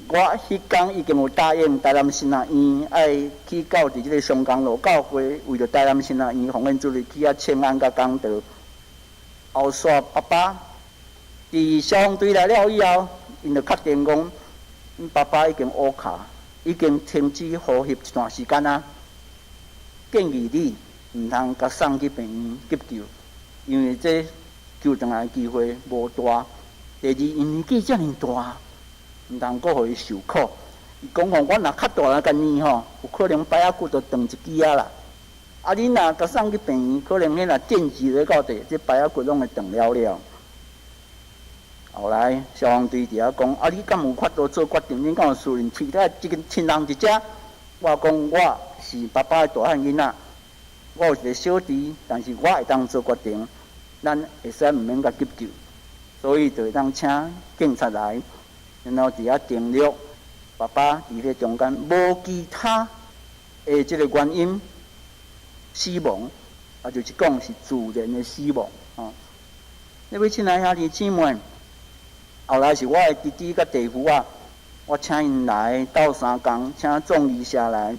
我彼工已經有答應台南神學院愛去到佇這个松江路教會，為著台南神學院奉獻主日去遐請安佮講道。後續爸爸佇消防隊來了以後，𪜶就確定講，𪜶爸爸已經烏卡，已經停止呼吸一段時間啊。建議你毋通共送去病院急救，因為這救轉來的機會無大。第二，伊年紀遮爾大，毋通閣予伊受苦。伊講吼，我若較大力共捏吼，有可能掰仔骨就斷一支仔啦。啊，你若共送去病院，可能彼若電擊咧到底，這掰仔骨攏會斷了了。後來消防隊佇遐講，啊，你敢有法度做決定？你敢有私人飼在這個親人佇遮？我講我是爸爸的大漢囡仔，我有一个小弟，但是我會當做決定，咱會使毋免共急救，所以就會當請警察來，然後佇遐定錄爸爸佇咧中間，無其他的這个原因死亡，啊，就是講是自然的死亡。吼，各位親愛兄弟姊妹，後來是我的弟弟佮弟婦仔，我請𪜶來鬥相共，請葬儀社來，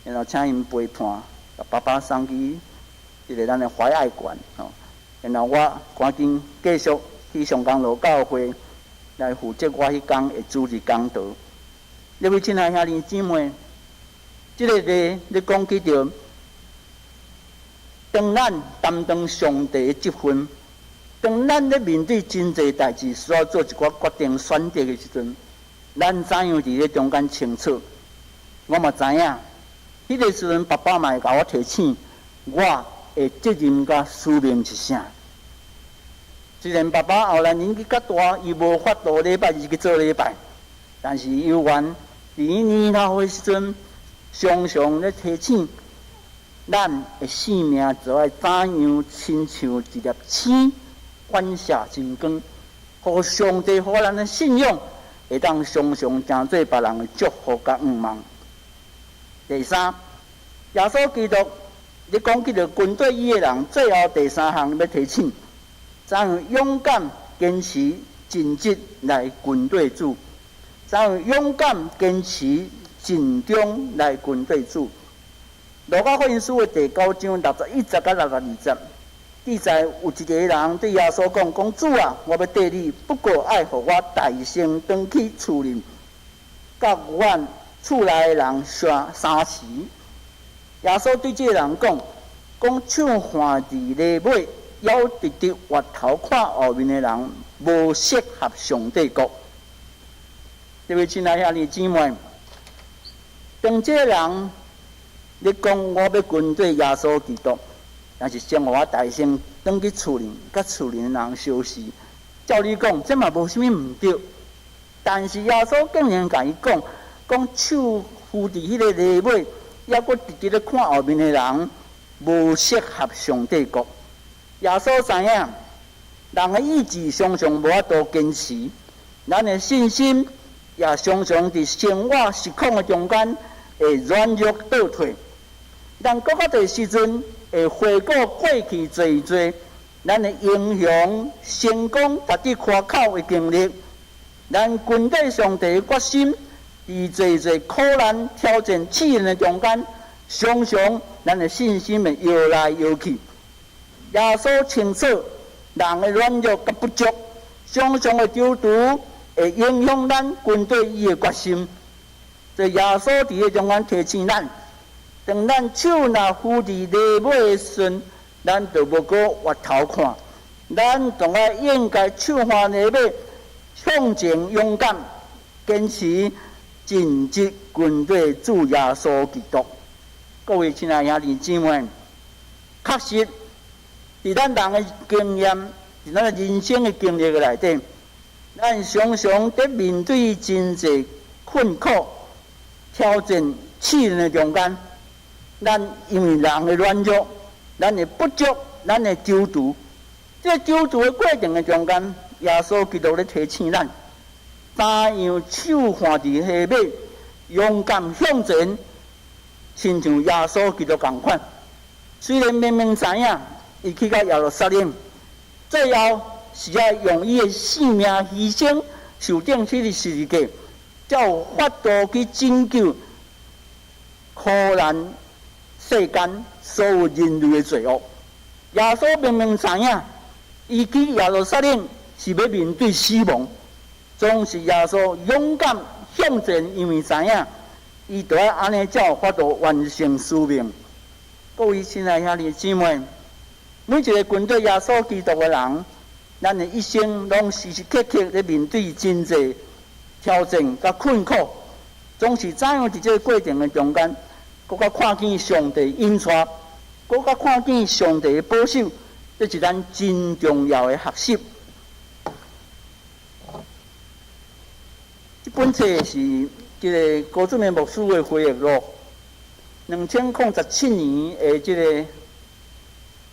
然後請𪜶陪伴，共爸爸送去這个咱的懷愛館，吼。然後我趕緊繼續去松江路教會來負責我彼工的主日講道。各位親愛兄弟姊妹，這个例咧講起著，當咱擔當上帝的職分，當咱咧面對真濟代誌需要做一寡決定選擇的時陣，咱怎樣佇咧中間清楚？我嘛知影，彼个時陣，爸爸嘛會共我提醒，我的責任佮使命是啥？雖然爸爸後來年紀較大，伊無法度禮拜日去做禮拜，但是猶原佇伊年老的時陣，常常咧提醒咱的生命就愛怎樣親像一粒星反射真光，予上帝予咱的信仰會當常常成做別人的祝福佮向望。第三，耶穌基督，你講起著跟綴伊的人，最後第三項欲提醒，怎樣勇敢堅持盡職來跟綴主，怎樣勇敢堅持盡忠來跟綴主。路加福音書的第九章61節佮62節，記載有一個人對耶穌講：講主啊，我欲綴你，不過愛予我代先轉去厝裡，佮阮厝內的人相三辭。耶穌對這個人講：講手挽佇犁尾，猶直直回頭看後面的人，無適合上帝國。這位親愛兄弟姊妹，當這個人你講我欲跟綴耶穌基督，但是先予我代先轉去厝裡，佮厝裡的人相辭。照理講，這嘛無啥物毋對。但是耶穌竟然共伊講，講手扶佇彼个犁尾，猶閣直直咧看後面的人，無適合上帝國。耶穌知影，人的意志常常無法度堅持，咱的信心也常常佇生活實況的中間會軟弱倒退。咱閣較濟時陣會回顧過去濟濟，咱的英雄成功達至誇口的經歷，咱跟綴上帝的決心，佇濟濟苦難挑戰試驗的中間，常常咱的信心會搖來搖去。耶穌清楚人的軟弱佮不足，常常會躊躇，會影響咱跟綴伊的決心。所以耶穌佇彼中間提醒咱。當咱手若扶佇犁尾的時陣，咱就無閣回頭看，咱總愛應該手挽犁尾，向前勇敢堅持，盡職跟綴主耶穌基督。各位親愛兄弟姊妹，確實，佇咱人的經驗，佇咱的人生的經歷的內底，咱常常佇面對真濟困苦、挑戰、試驗的中間。咱因為人的軟弱，咱的不足，咱的躊躇，這個躊躇的過程的中間，耶穌基督咧提醒咱，怎樣手挽佇犁尾，勇敢向前，親像耶穌基督仝款。雖然明明知影，伊去到耶路撒冷，最後是愛用伊的性命犧牲，受釘彼個十字架，才有法度去拯救苦難世間所有人類的罪惡。耶穌明明知影，伊去耶路撒冷是欲面對死亡，總是耶穌勇敢向前，因為知影，伊著愛按呢才有法度完成使命。各位親愛兄弟姊妹，每一個跟綴耶穌基督的人，咱的一生攏時時刻刻咧面對真濟挑戰佮困苦，總是怎樣佇這個過程的中間，閣較看見上帝引帶，閣較看見上帝的保守，這是咱真重要的學習。這本冊是這個高俊明牧師的回憶錄，2017年的這個，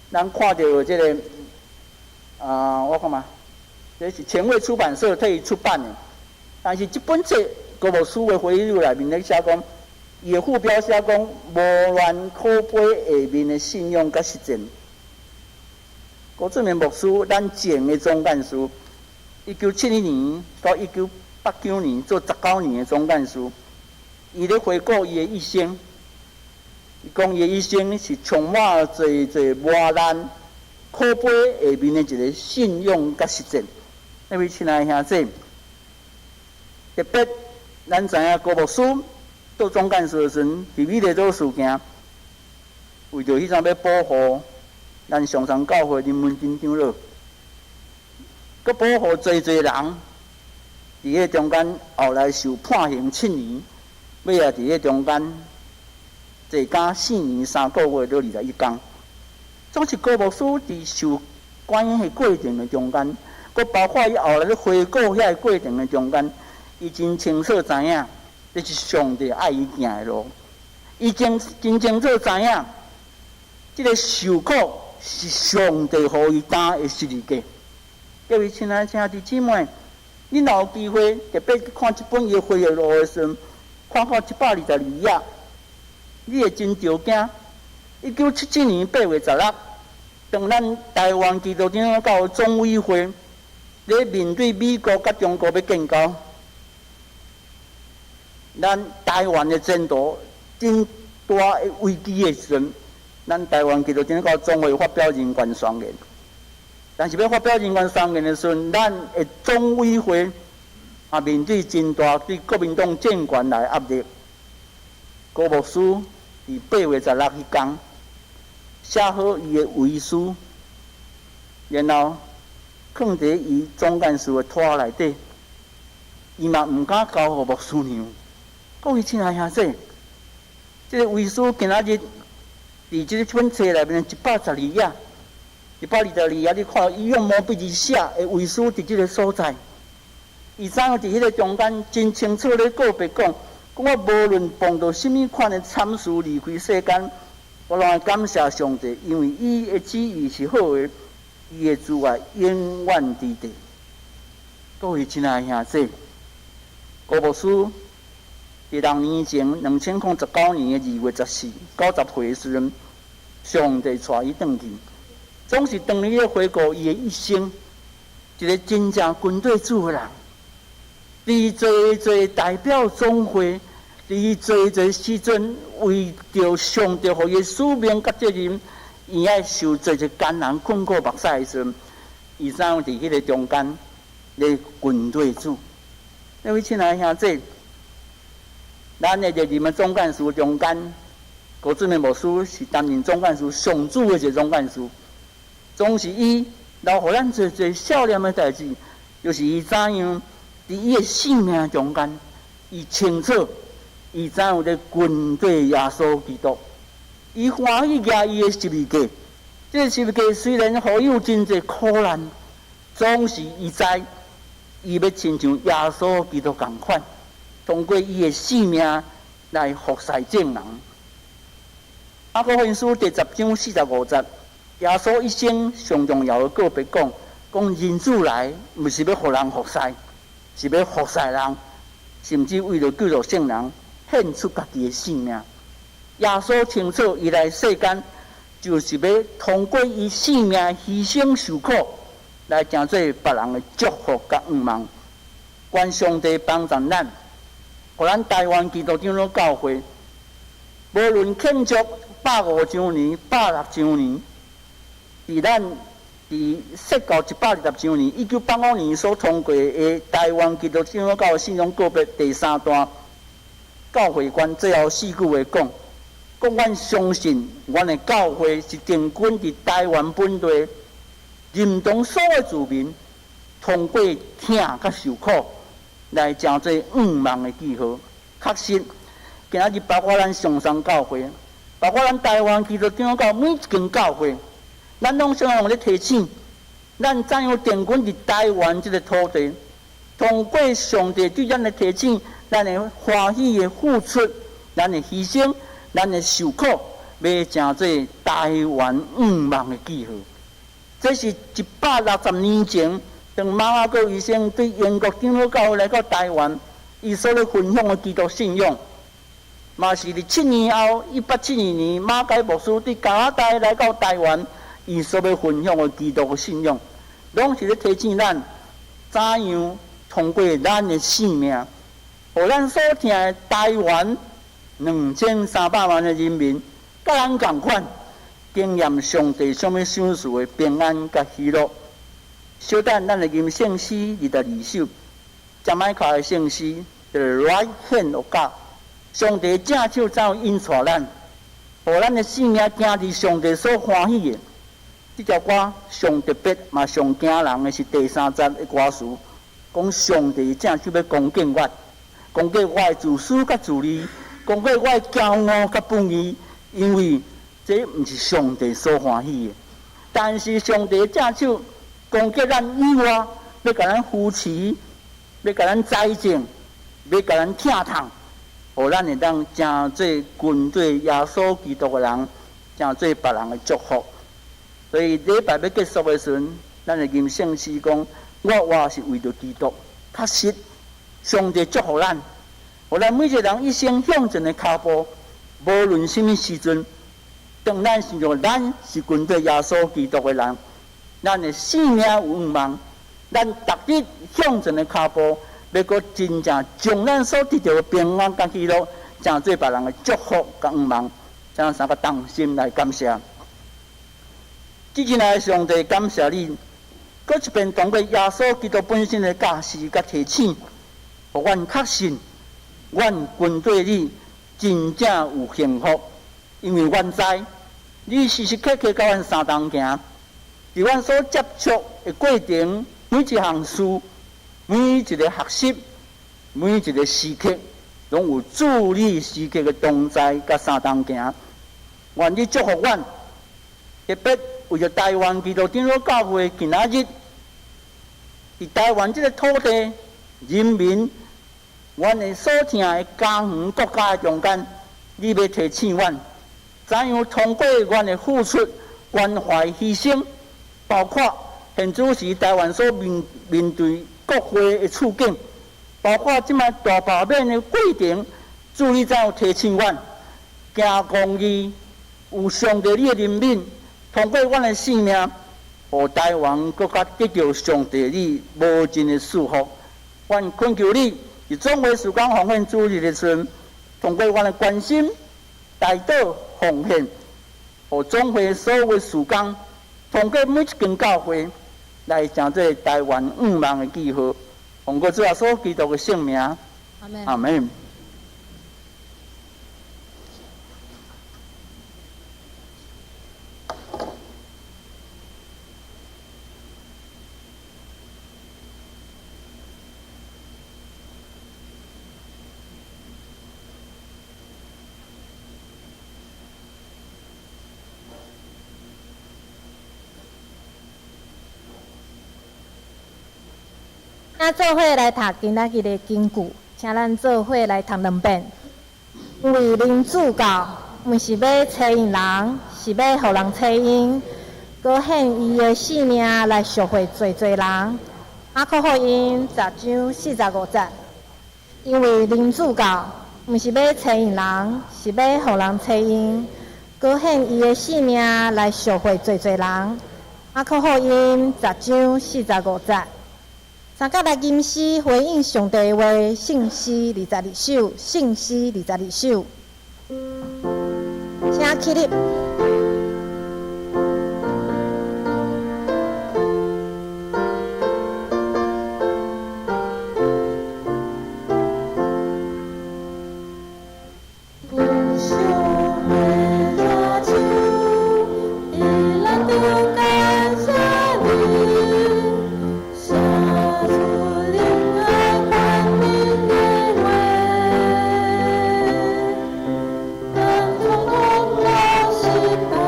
咱看著這個，啊，我看覓，這是前衛出版社特意出版的，但是這本冊高牧師的回憶錄內面咧寫講，伊的副標寫講無亂可悲下面的信仰佮實踐。高俊明牧師，咱前的總幹事，1971年到1989年做19年的總幹事，伊咧回顧伊的一生，伊講伊的一生是充滿濟濟磨難、可悲下面的一個信仰佮實踐。各位親愛的兄弟，特別咱知影高牧師做總幹事的時陣，佇美麗島事件，為著彼陣欲保護咱上山教會林文珍長老，閣保護濟濟人，佇彼中間後來受判刑七年，尾仔佇彼中間坐監4年3個月，了21工。總是高牧師佇受關的過程的中間，閣包括伊後來咧回顧遐个過程的中間，伊真清楚知影，這是上帝愛伊行的路。伊真真清楚知影，這个受苦是上帝予伊擔的十字架。各位親愛兄弟姊妹，你若有機會特別去看這本伊的回憶錄的時陣，看到122頁，你會真著驚。1977年8月16，當咱台灣基督長老教會總委會咧面對美國佮中國欲建交，咱台灣的前途真大的危機的時陣，咱台灣基督長老教總會發表人權宣言。但是欲發表人權宣言的時陣，咱的總委會也面對真大對國民黨政權來壓力。高牧師佇八月十六彼工寫好伊的遺書，然後囥佇伊總幹事的桌內底，伊嘛毋敢交予牧師娘。各位親愛兄弟，這个遺書今仔日佇這本冊內面112頁，122頁，你看伊用毛筆字寫的遺書佇這个所在，伊怎樣佇彼个中間真清楚咧告白講，講我無論碰著啥物款的慘事離開世間，我攏愛感謝上帝，因為伊的旨意是好的，伊的慈愛永遠佇地。各位親愛兄弟，高牧師佇6年前，2019年2月14，90歲的時陣，上帝帶伊轉去，總是當你咧回顧伊的一生，一个真正跟綴主的人，佇濟濟代表總會，佇濟濟時陣為著上帝予伊的使命佮責任，伊愛受濟濟艱難困苦目屎的時陣，伊怎樣佇彼个中間咧跟綴主？各位親愛兄弟，咱的歷任的總幹事中間，高俊明牧師是擔任總幹事上主的一个總幹事，總是伊留予咱濟濟少年的代誌，就是伊怎樣佇伊的性命中間，伊清楚伊怎樣咧跟綴耶穌基督，伊歡喜舉伊的十字架。這个十字架雖然予伊有真濟苦難，總是伊知伊欲親像耶穌基督仝款，通過伊的性命來服侍眾人。馬可福音書第10章45節，耶穌一生上重要的告白講：講人子來，毋是欲予人服侍，是欲服侍人，甚至為著救贖眾人，獻出家己的性命。耶穌清楚，伊來世間就是欲通過伊性命犧牲受苦，來成做別人的祝福佮向望。願上帝幫助咱，予咱台灣基督長老教會，無論慶祝150週年、160週年，佇咱佇設教120週年，1985年所通過的台灣基督長老教會信仰告白第三段教會觀最後四句話講：講阮相信，阮的教會是定根佇台灣本地，認同所有住民，通過疼佮受苦來成做向望的記號。確實，今仔日包括咱上山教會，包括咱台灣基督長老教每一間教會，咱攏想用咧提醒，咱怎樣定根佇台灣這个土地，通過上帝對咱的提醒，咱會歡喜的付出，咱的犧牲，咱的受苦，欲成做台灣向望的記號。這是160年前，當馬雅各醫生對英國長老教會來到台灣，伊所咧分享的基督信仰，嘛是佇7年後，1872年馬偕牧師對加拿大來到台灣，伊所欲分享的基督信仰，攏是咧提醒咱怎樣通過咱的性命，予咱所疼的台灣2300萬的人民，佮咱仝款，經驗上帝啥物賞賜的平安佮喜樂。小等咱來吟聖詩22首，馬來卡的聖詩，The Right Hand of God，上帝正手怎樣引帶咱，予咱的性命行佇上帝所歡喜的。這條歌上特別嘛上驚人的是第三節的歌詞，講上帝正手欲恭敬我，恭敬我的自私佮自利，講過我的驕傲佮不義，因為這毋是上帝所歡喜的。但是上帝正手攻擊咱以外，欲共咱扶持，欲共咱栽種，欲共咱疼痛，予咱會當成做跟隨耶穌基督的人，成做別人的祝福。所以禮拜欲結束的時陣，咱會吟聖詩講：我活是為著基督。確實，上帝祝福咱，予咱每一個人一生向前的跤步，無論啥物時陣，當咱想著咱是跟隨耶穌基督的人，咱的性命有向望，咱逐日向前的跤步，欲閣真正將咱所得著的平安佮喜樂，成做別人的祝福佮向望，請咱三個同心來感謝。至親愛的上帝，感謝你，閣一遍通過耶穌基督本身的教示佮提醒，予阮確信，阮跟隨你真正有幸福，因為阮知你時時刻刻佮阮相同行，佇阮所接觸的過程，每一項事，每一個學習，每一個時刻，攏有主你時刻的同在佮相同行。願你祝福阮，特別為著台灣基督長老教會今仔日，佇台灣這個土地，人民，阮的所疼的家園國家的中間，你欲提醒阮，怎樣通過阮的付出、關懷、犧牲，包括現此時台灣所面面對國會的處境，包括這擺大罷免的過程，主你怎樣提醒阮，行公義，有上帝你的憐憫，通過阮的性命，予台灣閣較得著上帝你無盡的祝福。阮懇求你，佇總會事工奉獻主日的時陣，通過阮的關心、代禱、奉獻，予總會所有事工，通過每一間教會來成做台灣向望的記號。奉告主耶穌基督的聖名，阿們。阿們。咱做伙來讀今仔日的經句，請咱做伙來讀兩遍。因為人子到，毋是欲揣應人，是欲予人揣應，閣獻伊的性命來贖回濟濟人。馬可福音10章45節。因為人子到，毋是欲揣應人，是欲予人揣應，閣獻伊的性命來贖回濟濟人。馬可福音10章45節。三甲來吟詩回應上帝話，聖詩22首，聖詩22首，請起立。有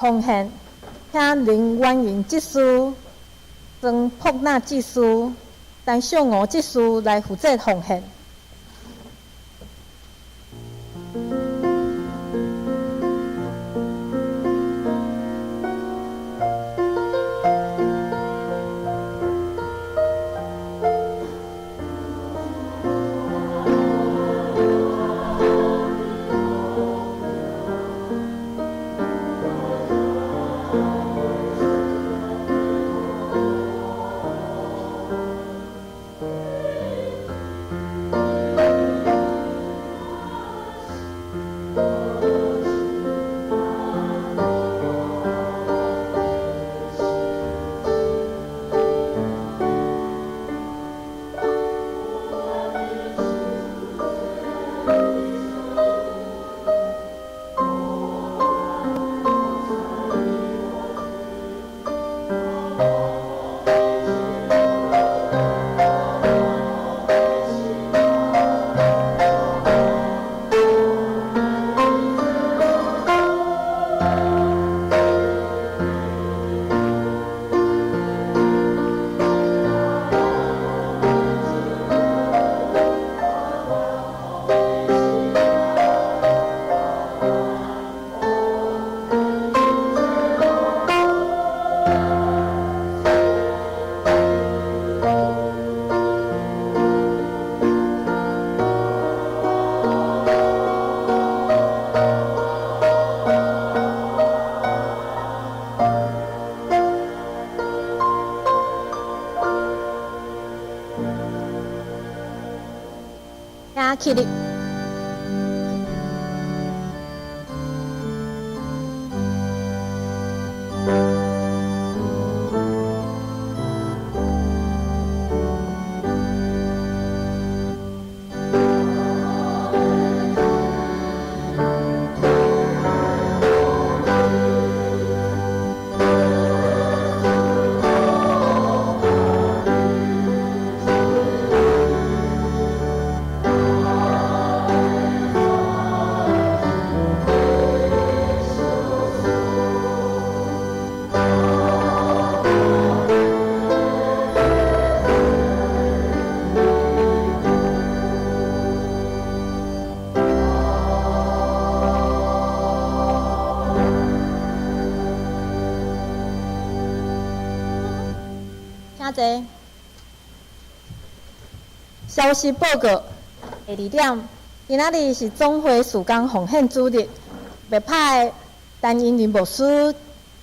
奉獻，請林婉瑩執事、曾朴娜執事、陳秀娥執事來負責奉獻。請起立。請坐。消息報告第二點，今仔日是總會事工奉獻主日，欲派陳英林牧師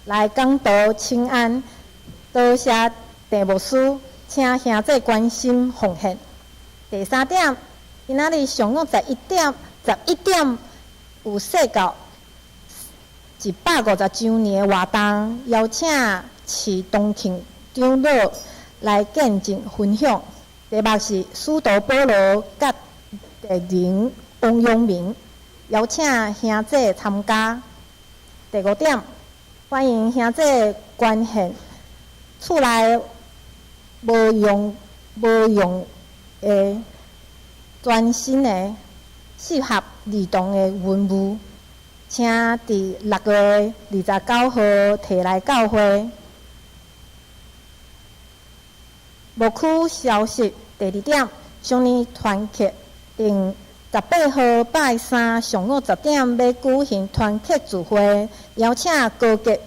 來講道請安，多謝鄭牧師，請兄弟關心奉獻。第三點，今仔日上午11點有世教150周年的活動，邀請池東慶長老來見證分享。題目是使徒保羅佮敵人王陽明，邀請兄弟參加。第五點，歡迎兄弟捐獻厝內無用的全新的適合兒童的文具，請佇6月29號提來教會。牧區消息第二點，上年團契定18號拜三上午10點欲舉行團契聚會，邀請高級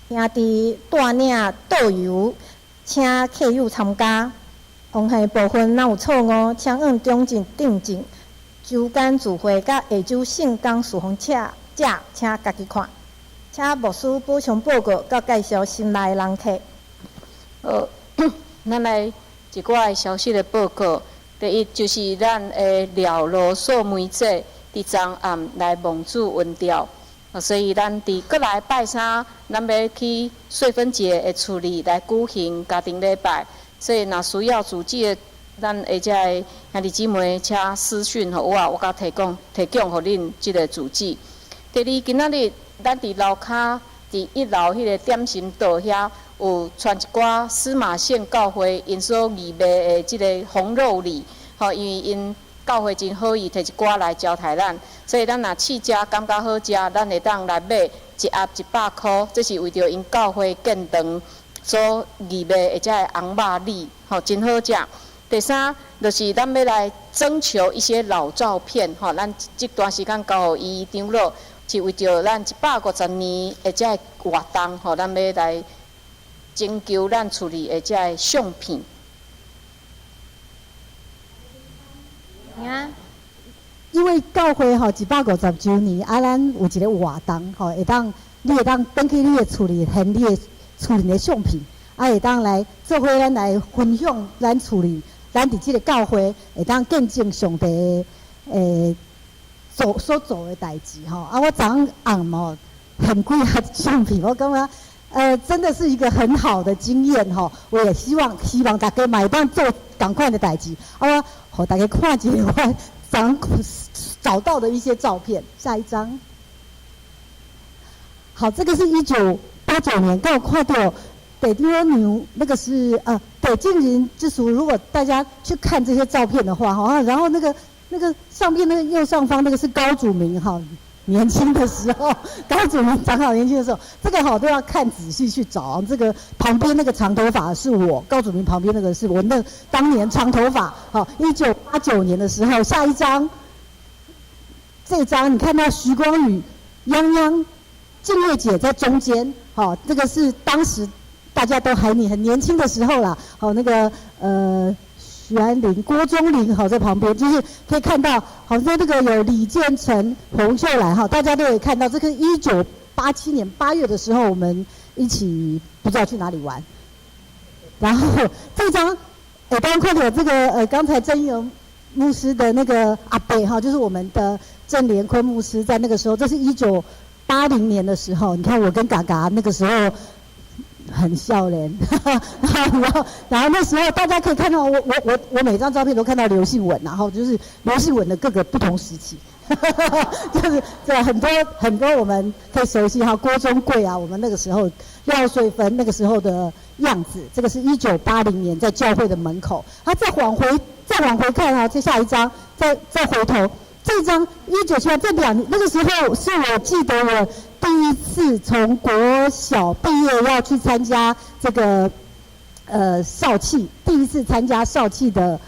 兄弟帶領導遊，請客友參加。奉獻部分若有錯誤，請按中正訂正。週間聚會佮下週聖工事奉者，請家己看。請牧師補充報告佮介紹新來的人客。好，咱來一寡的消息的報告。第一就是咱的廖羅素梅姐佇昨暗來望主恩召，所以咱佇閣來拜三，咱欲去歲分節的厝裡來舉行家庭禮拜。所以若需要組織的，咱的遮的兄弟姊妹，請私訊予我，我佮提供予恁這个住址。第二，今仔日咱佇樓跤佇一樓彼个點心桌遐有傳一寡司馬縣教會𪜶所預備的這个紅肉禮，吼，因為𪜶教會真好意，提一寡來招待咱，所以咱若試食感覺好食，咱會當來買，一盒100箍，這是為著𪜶教會建堂所預備的這个紅肉米，吼，真好食。第三，就是咱欲來徵求一些老照片，吼，咱這段時間交予伊長老，是為著咱150年的這个活動，吼，咱欲來徵求咱厝裡的這个相片。啊。因為教會吼150週年，啊，咱有一个活動吼，會當你會當轉去你的厝裡，還你的厝裡的相片，啊，會當來做伙咱來分享咱厝裡，咱佇這个教會會當見證上帝的做所做的代誌吼。啊，我昨昏吼現幾盒相片，我感覺真的是一個很好的經驗吼。我也希望大家嘛會當做仝款的代誌。啊，我予大家看一下我昨找到的一些照片。下一張。好，這個是1989年，剛有看到地長娘，那個是北靜人之屬。如果大家去看這些照片的話，哈，然後那個上面那個右上方那個是高祖明哈，年輕的時候，高祖明長老年輕的時候，這個好都要看仔細去找。這個旁邊那個長頭髮是我，高祖明旁邊那個是我那當年長頭髮，好，1989年的時候。下一張，這張你看到徐光宇、泱泱、靜月姐在中間，好，這個是當時大家都還你很年輕的時候啦，好，那個徐安林、郭忠林好在旁邊，就是可以看到，好像這個有李建成、洪秀蘭哈，大家都可以看到，這個1987年8月的時候，我們一起不知道去哪裡玩。然後這張，剛看到這個剛才鄭英牧師的那個阿伯哈，就是我們的鄭連坤牧師，在那個時候，這是1980年的時候，你看我跟嘎嘎那個時候很少年，然後那時候大家可以看到我每張照片都看到劉信文，然後就是劉信文的各個不同時期，就是對很多很多我們可以熟悉哈，郭忠貴啊，我們那個時候廖穗芬那個時候的樣子，這個是1980年在教會的門口，啊，再往回看啊，這下一張，再回頭。這張1978這兩那個時候是我記得我第一次從國小畢業要去參加這個少器，第一次參加少器的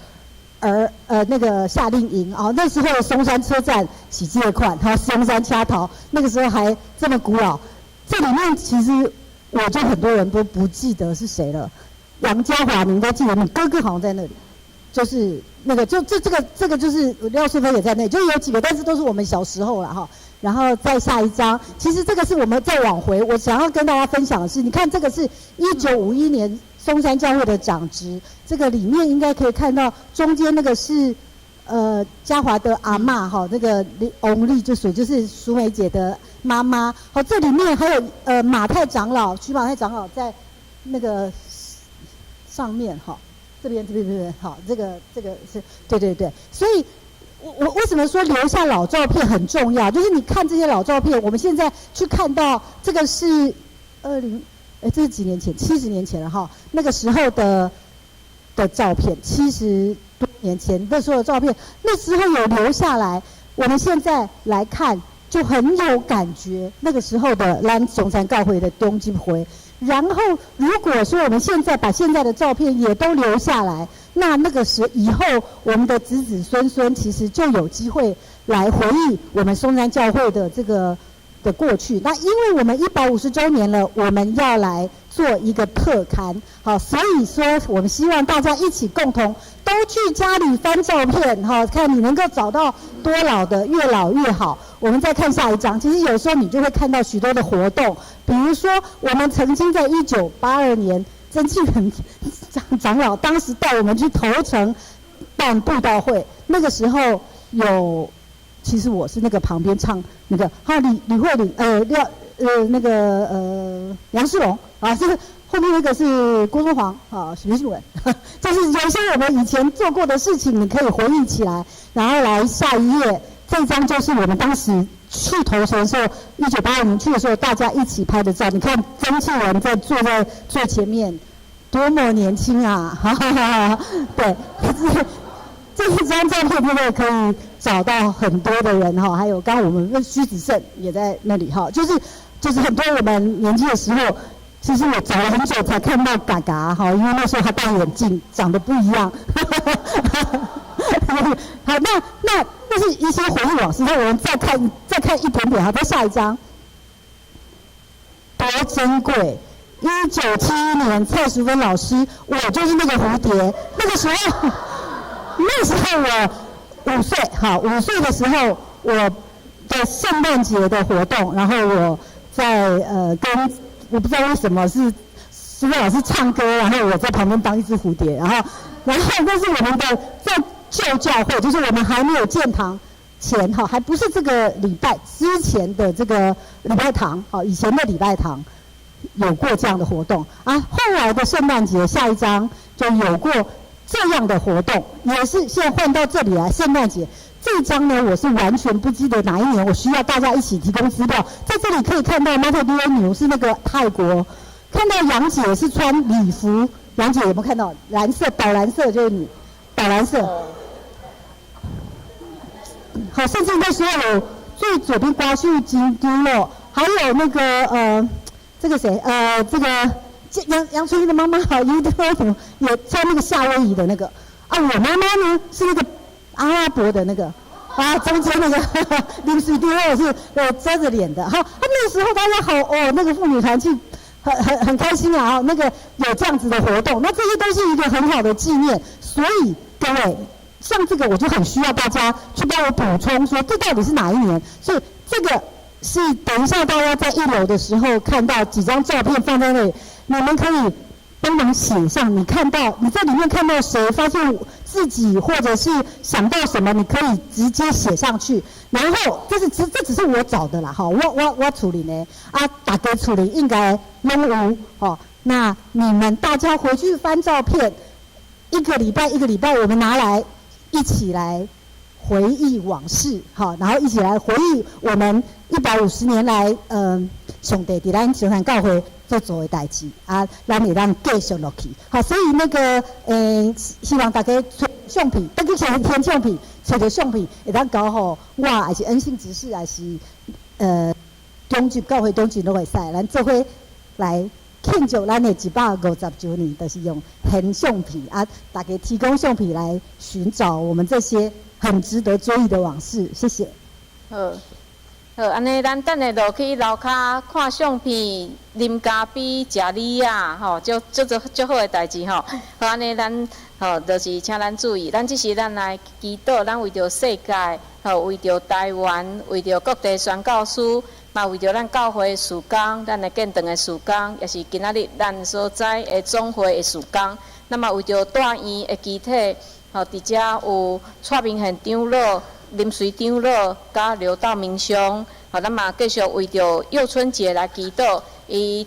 那個夏令營啊，那時候松山車站是這款，哈，松山車頭，那個時候還這麼古老。這裡面其實我就很多人都不記得是誰了。楊家華，你應該記得，你哥哥好像在那裡。就是那個，就這個就是廖世飛也在內，就有幾個，但是都是我們小時候了哈。然後再下一張，其實這個是我們再往回，我想要跟大家分享的是，你看這個是1951年松山教會的長執，這個裡面應該可以看到中間那個是嘉華的阿嬤哈，那個李翁麗就是淑美姐的媽媽。好，這裡面還有馬太長老徐馬太長老在那個上面哈。這邊這邊這邊好，這個是對對對，所以我為什麼說留下老照片很重要？就是你看這些老照片，我們現在去看到這個是二零，哎，這是幾年前？70年前了哈，那個時候的照片，70多年前那時候的照片，那時候有留下來，我們現在來看就很有感覺。那個時候的咱松山教會的長執會。然後，如果說我們現在把現在的照片也都留下來，那個時以後，我們的子子孫孫其實就有機會來回憶我們松山教會的這個的過去。那因為我們150週年了，我們要來做一個特刊，好，所以說我們希望大家一起共同都去家裡翻照片，哈，看你能夠找到多老的，越老越好。我們再看下一張，其實有時候你就會看到許多的活動，比如說我們曾經在1982年，曾慶仁長老當時帶我們去頭城辦布道會，那個時候有，其實我是那個旁邊唱那個哈李慧玲廖那個楊世龍啊，這個後面那個是郭中煌啊，徐世文，就是有些我們以前做過的事情，你可以回憶起來，然後來下一頁。這張就是我們當時去頭城的時候，1982年去的時候，大家一起拍的照。你看曾慶文在坐在最前面，多麼年輕啊！哈哈哈。對，這一張照片真的可以找到很多的人哈，還有剛剛我們問徐子勝也在那裡哈，就是。就是很多我們年輕的時候，其實我找了很久才看到嘎嘎哈，因為那時候他戴眼鏡，長得不一樣。好，那是一些回憶往事。那我們再看一點點哈，再下一張，多珍貴！1971年，蔡淑芬老師，我就是那個蝴蝶。那個時候，那時候我五歲，哈，5歲的時候，我的聖誕節的活動，然後我在跟我不知道為什麼是淑芬老師唱歌，然後我在旁邊當一隻蝴蝶，然後那是我們的在舊教會，就是我們還沒有建堂前哈，還不是這個禮拜之前的這個禮拜堂，好，以前的禮拜堂有過這樣的活動啊。後來的聖誕節下一張就有過這樣的活動，也是現在換到這裡來聖誕節。這張呢，我是完全不記得哪一年，我需要大家一起提供資料。在這裡可以看到馬特多牛是那個泰國，看到楊姐是穿禮服，楊姐有沒有看到藍色、寶藍色就是你，寶藍色。好，甚至那時候有最左邊瓜秀金丟了，還有那個這個誰這個楊春英的媽媽好，伊多也穿那個夏威夷的那個啊，我媽媽呢是那個阿拉伯的那個啊，中間那個林水丟是遮着臉的，好，啊，那時候大家好哦，那個婦女團去很開心啊，那個有這樣子的活動，那這些都是一個很好的紀念，所以各位。像這個我就很需要大家去幫我補充，說這到底是哪一年？所以這個是等一下大家在一樓的時候看到幾張照片放在那裡，你們可以幫忙寫上，你看到你在裡面看到誰，發現自己或者是想到什麼，你可以直接寫上去。然後這只是我找的啦，哈，我處理呢，啊，大家處理應該攏有，哦，那你們大家回去翻照片，一個禮拜一個禮拜，我們拿來。一起來回憶往事，好，然後一起來回憶我們150年來，上帝佇咱松山教會所做的代誌，啊，咱會當繼續落去，好，所以那個，希望大家揣相片，等去先填相片，揣著相片，會當交予我，還是恩信執事，還是中級教會中級攏會使，咱做伙來慶祝咱的150週年，就是用現相片啊，大家提供相片來尋找我們這些很值得追憶的往事。謝謝。好，好，按呢，咱等下落去樓跤看相片、啉咖啡、食梨仔，吼，足足足足好的代誌吼。好，按呢，咱吼，就是請咱注意，咱這時咱來祈禱，咱為著世界，吼，為著台灣，為著各地宣教師。嘛，為著咱教會的事工，咱的建堂的事工，也是今仔日咱所在的總會的事工。那麼為著大院的肢體，吼，佇遮有蔡明憲長老、林隨長老、佮劉道明兄，吼，咱嘛繼續為著幼春節來祈禱。伊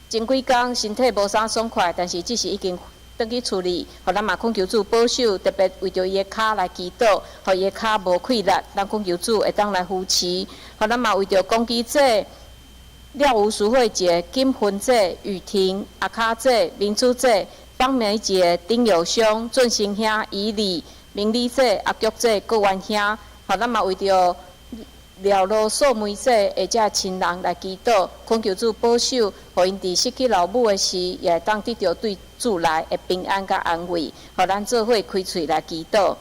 前幾工身體無啥爽快，但是這是已經轉去厝裡，予咱嘛懇求主保守，特別為著伊的跤來祈禱，予伊的跤無氣力，咱懇求主會當來扶持。予咱嘛為著公基姐、廖吳淑慧姐、金芬姐、雨婷、阿卡姐、明珠姐、方梅姐、丁友兄、俊生兄、以礼、明理姐、阿菊姐、郭元兄，予咱嘛為著廖羅素梅姐的這親人來祈禱，懇求主保守，予𪜶佇失去老母的時，也會當得著對主來的平安佮安慰，予咱做伙開喙來祈禱。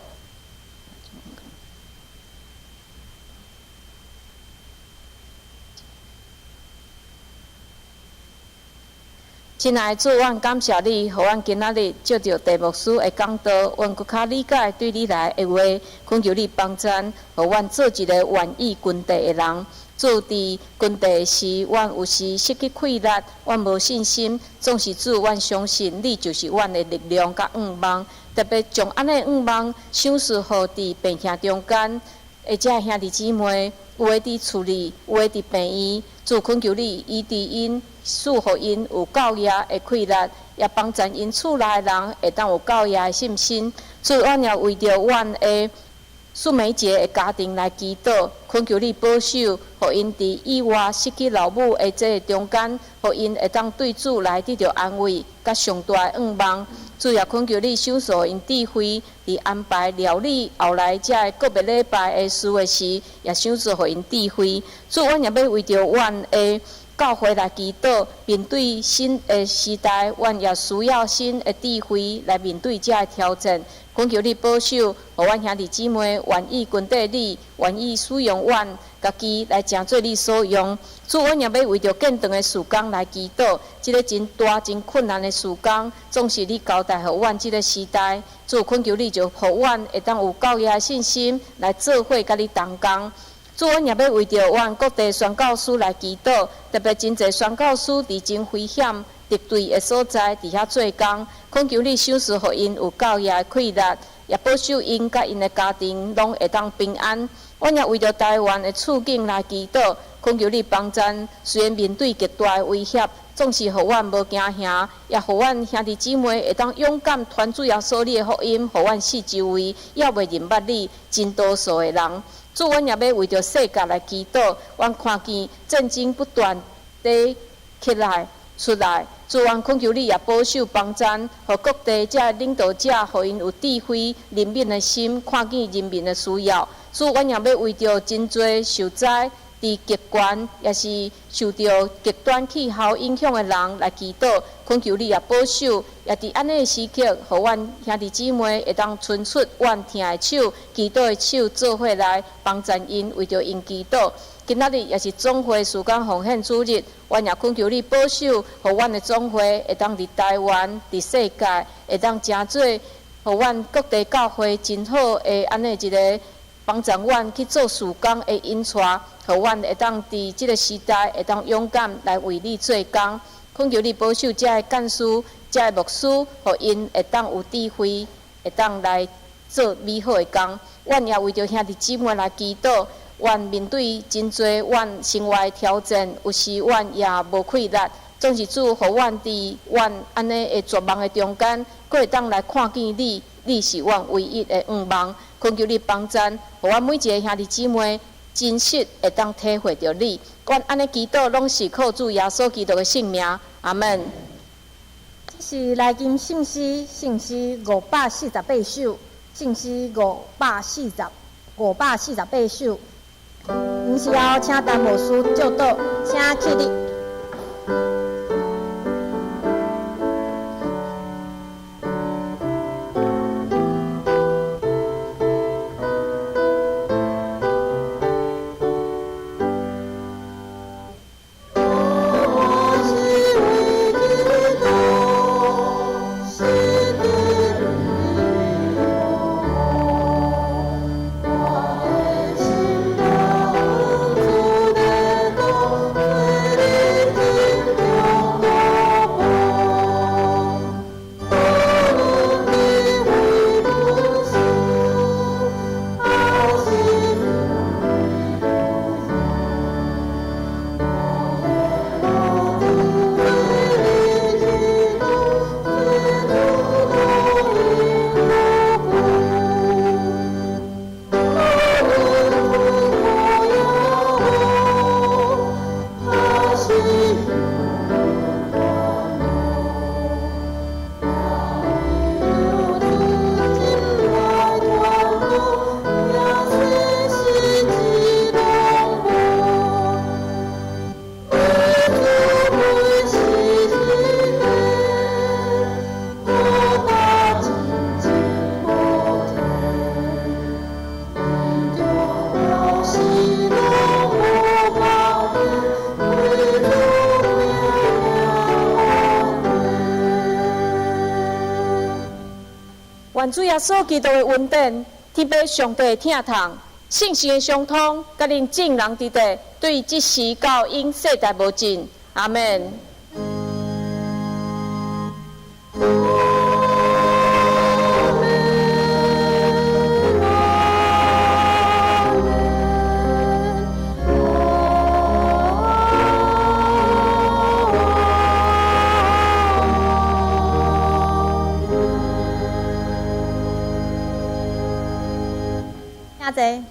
親愛的主，阮感謝你，予阮今仔日借著鄭牧師的講道，阮閣較理解對你來的話，懇求你幫贊，予阮做一個願意跟綴的人。主佇跟綴時，阮有時失去氣力，阮無信心。總是主，阮相信你就是阮的力量佮向望。特別將按呢向望賞賜予佇病痛中間的這兄弟姊妹，有的佇厝裡，有的佇病院。主懇求你醫治𪜶，賜予𪜶有夠額的氣力，也幫助𪜶厝內的人會當有夠額的信心。主，阮也為著阮的素梅姐的家庭來祈禱，懇求你保守，予𪜶佇意外失去老母的這個中間，予𪜶會當對主來得著安慰，佮上大的向望。主也懇求你賞賜𪜶智慧，佇安排料理後來這个告別禮拜的事的時，也賞賜予𪜶智慧。主，阮也欲為著阮的教會來祈禱，面對新的時代，阮也需要新的智慧來面對這个挑戰。懇求你保守，予阮兄弟姊妹願意跟綴你，願意使用阮家己來成做你所用。主，阮也欲為著建堂的事工來祈禱，這个真大、真困難的事工，總是你交代予阮這个時代。主，懇求你就予阮會當有夠額的信心來做伙佮你同工。主，阮也欲為著阮各地宣教師來祈禱，特別真濟宣教師佇真危險、敵對的所在，佇遐做工，懇求你賞賜予𪜶有夠額的氣力，也保守𪜶佮𪜶的家庭攏會當平安。阮也為著台灣的處境來祈禱，懇求你幫贊。雖然面對極大的威脅，總是予阮無驚嚇，也予阮兄弟姊妹會當勇敢傳主耶穌你的福音，予阮四周圍猶未認捌你真多數的人。主，阮也欲為著世界來祈禱，阮看見戰爭不斷地起來出來。主，阮懇求你也保守幫贊，予各地這領導者，予𪜶有智慧、憐憫的心，看見人民的需要。主，阮也欲為著真濟受災佇極權，也是受著極端氣候影響的人來祈禱，懇求你也保守，也佇按呢的時刻，予阮兄弟姊妹會當伸出阮疼的手、祈禱的手，做伙來幫贊𪜶，為著𪜶祈禱。今仔日也是總會事工奉獻主日，阮也懇求你保守，予阮的總會會當佇台灣、佇世界會當成做，予阮各地教會真好的按呢一个幫助阮去做事工的引帶，予阮會當佇這个時代會當勇敢來為你做工。懇求你保守這个幹事、這个牧師，予𪜶會當有智慧，會當來做美好的工。阮也為著兄弟姊妹來祈禱。阮面對真濟阮生活的挑戰，有時阮也無氣力，總是主予阮佇阮按呢的絕望的中間，閣會當來看見你，你是阮唯一的向望。懇求你幫贊，予阮每一个兄弟姊妹真實會當體會著你。阮按呢祈禱，攏是靠主耶穌基督的聖名。阿門。這是來金聖詩，聖詩548首，聖詩540，548首。臨時後，請陳牧師祝禱，請起立。願主耶穌基督的恩典，天父上帝的疼痛，聖神的相通，佮恁眾人佇佇，對這時到永世代無盡。阿門。兄弟。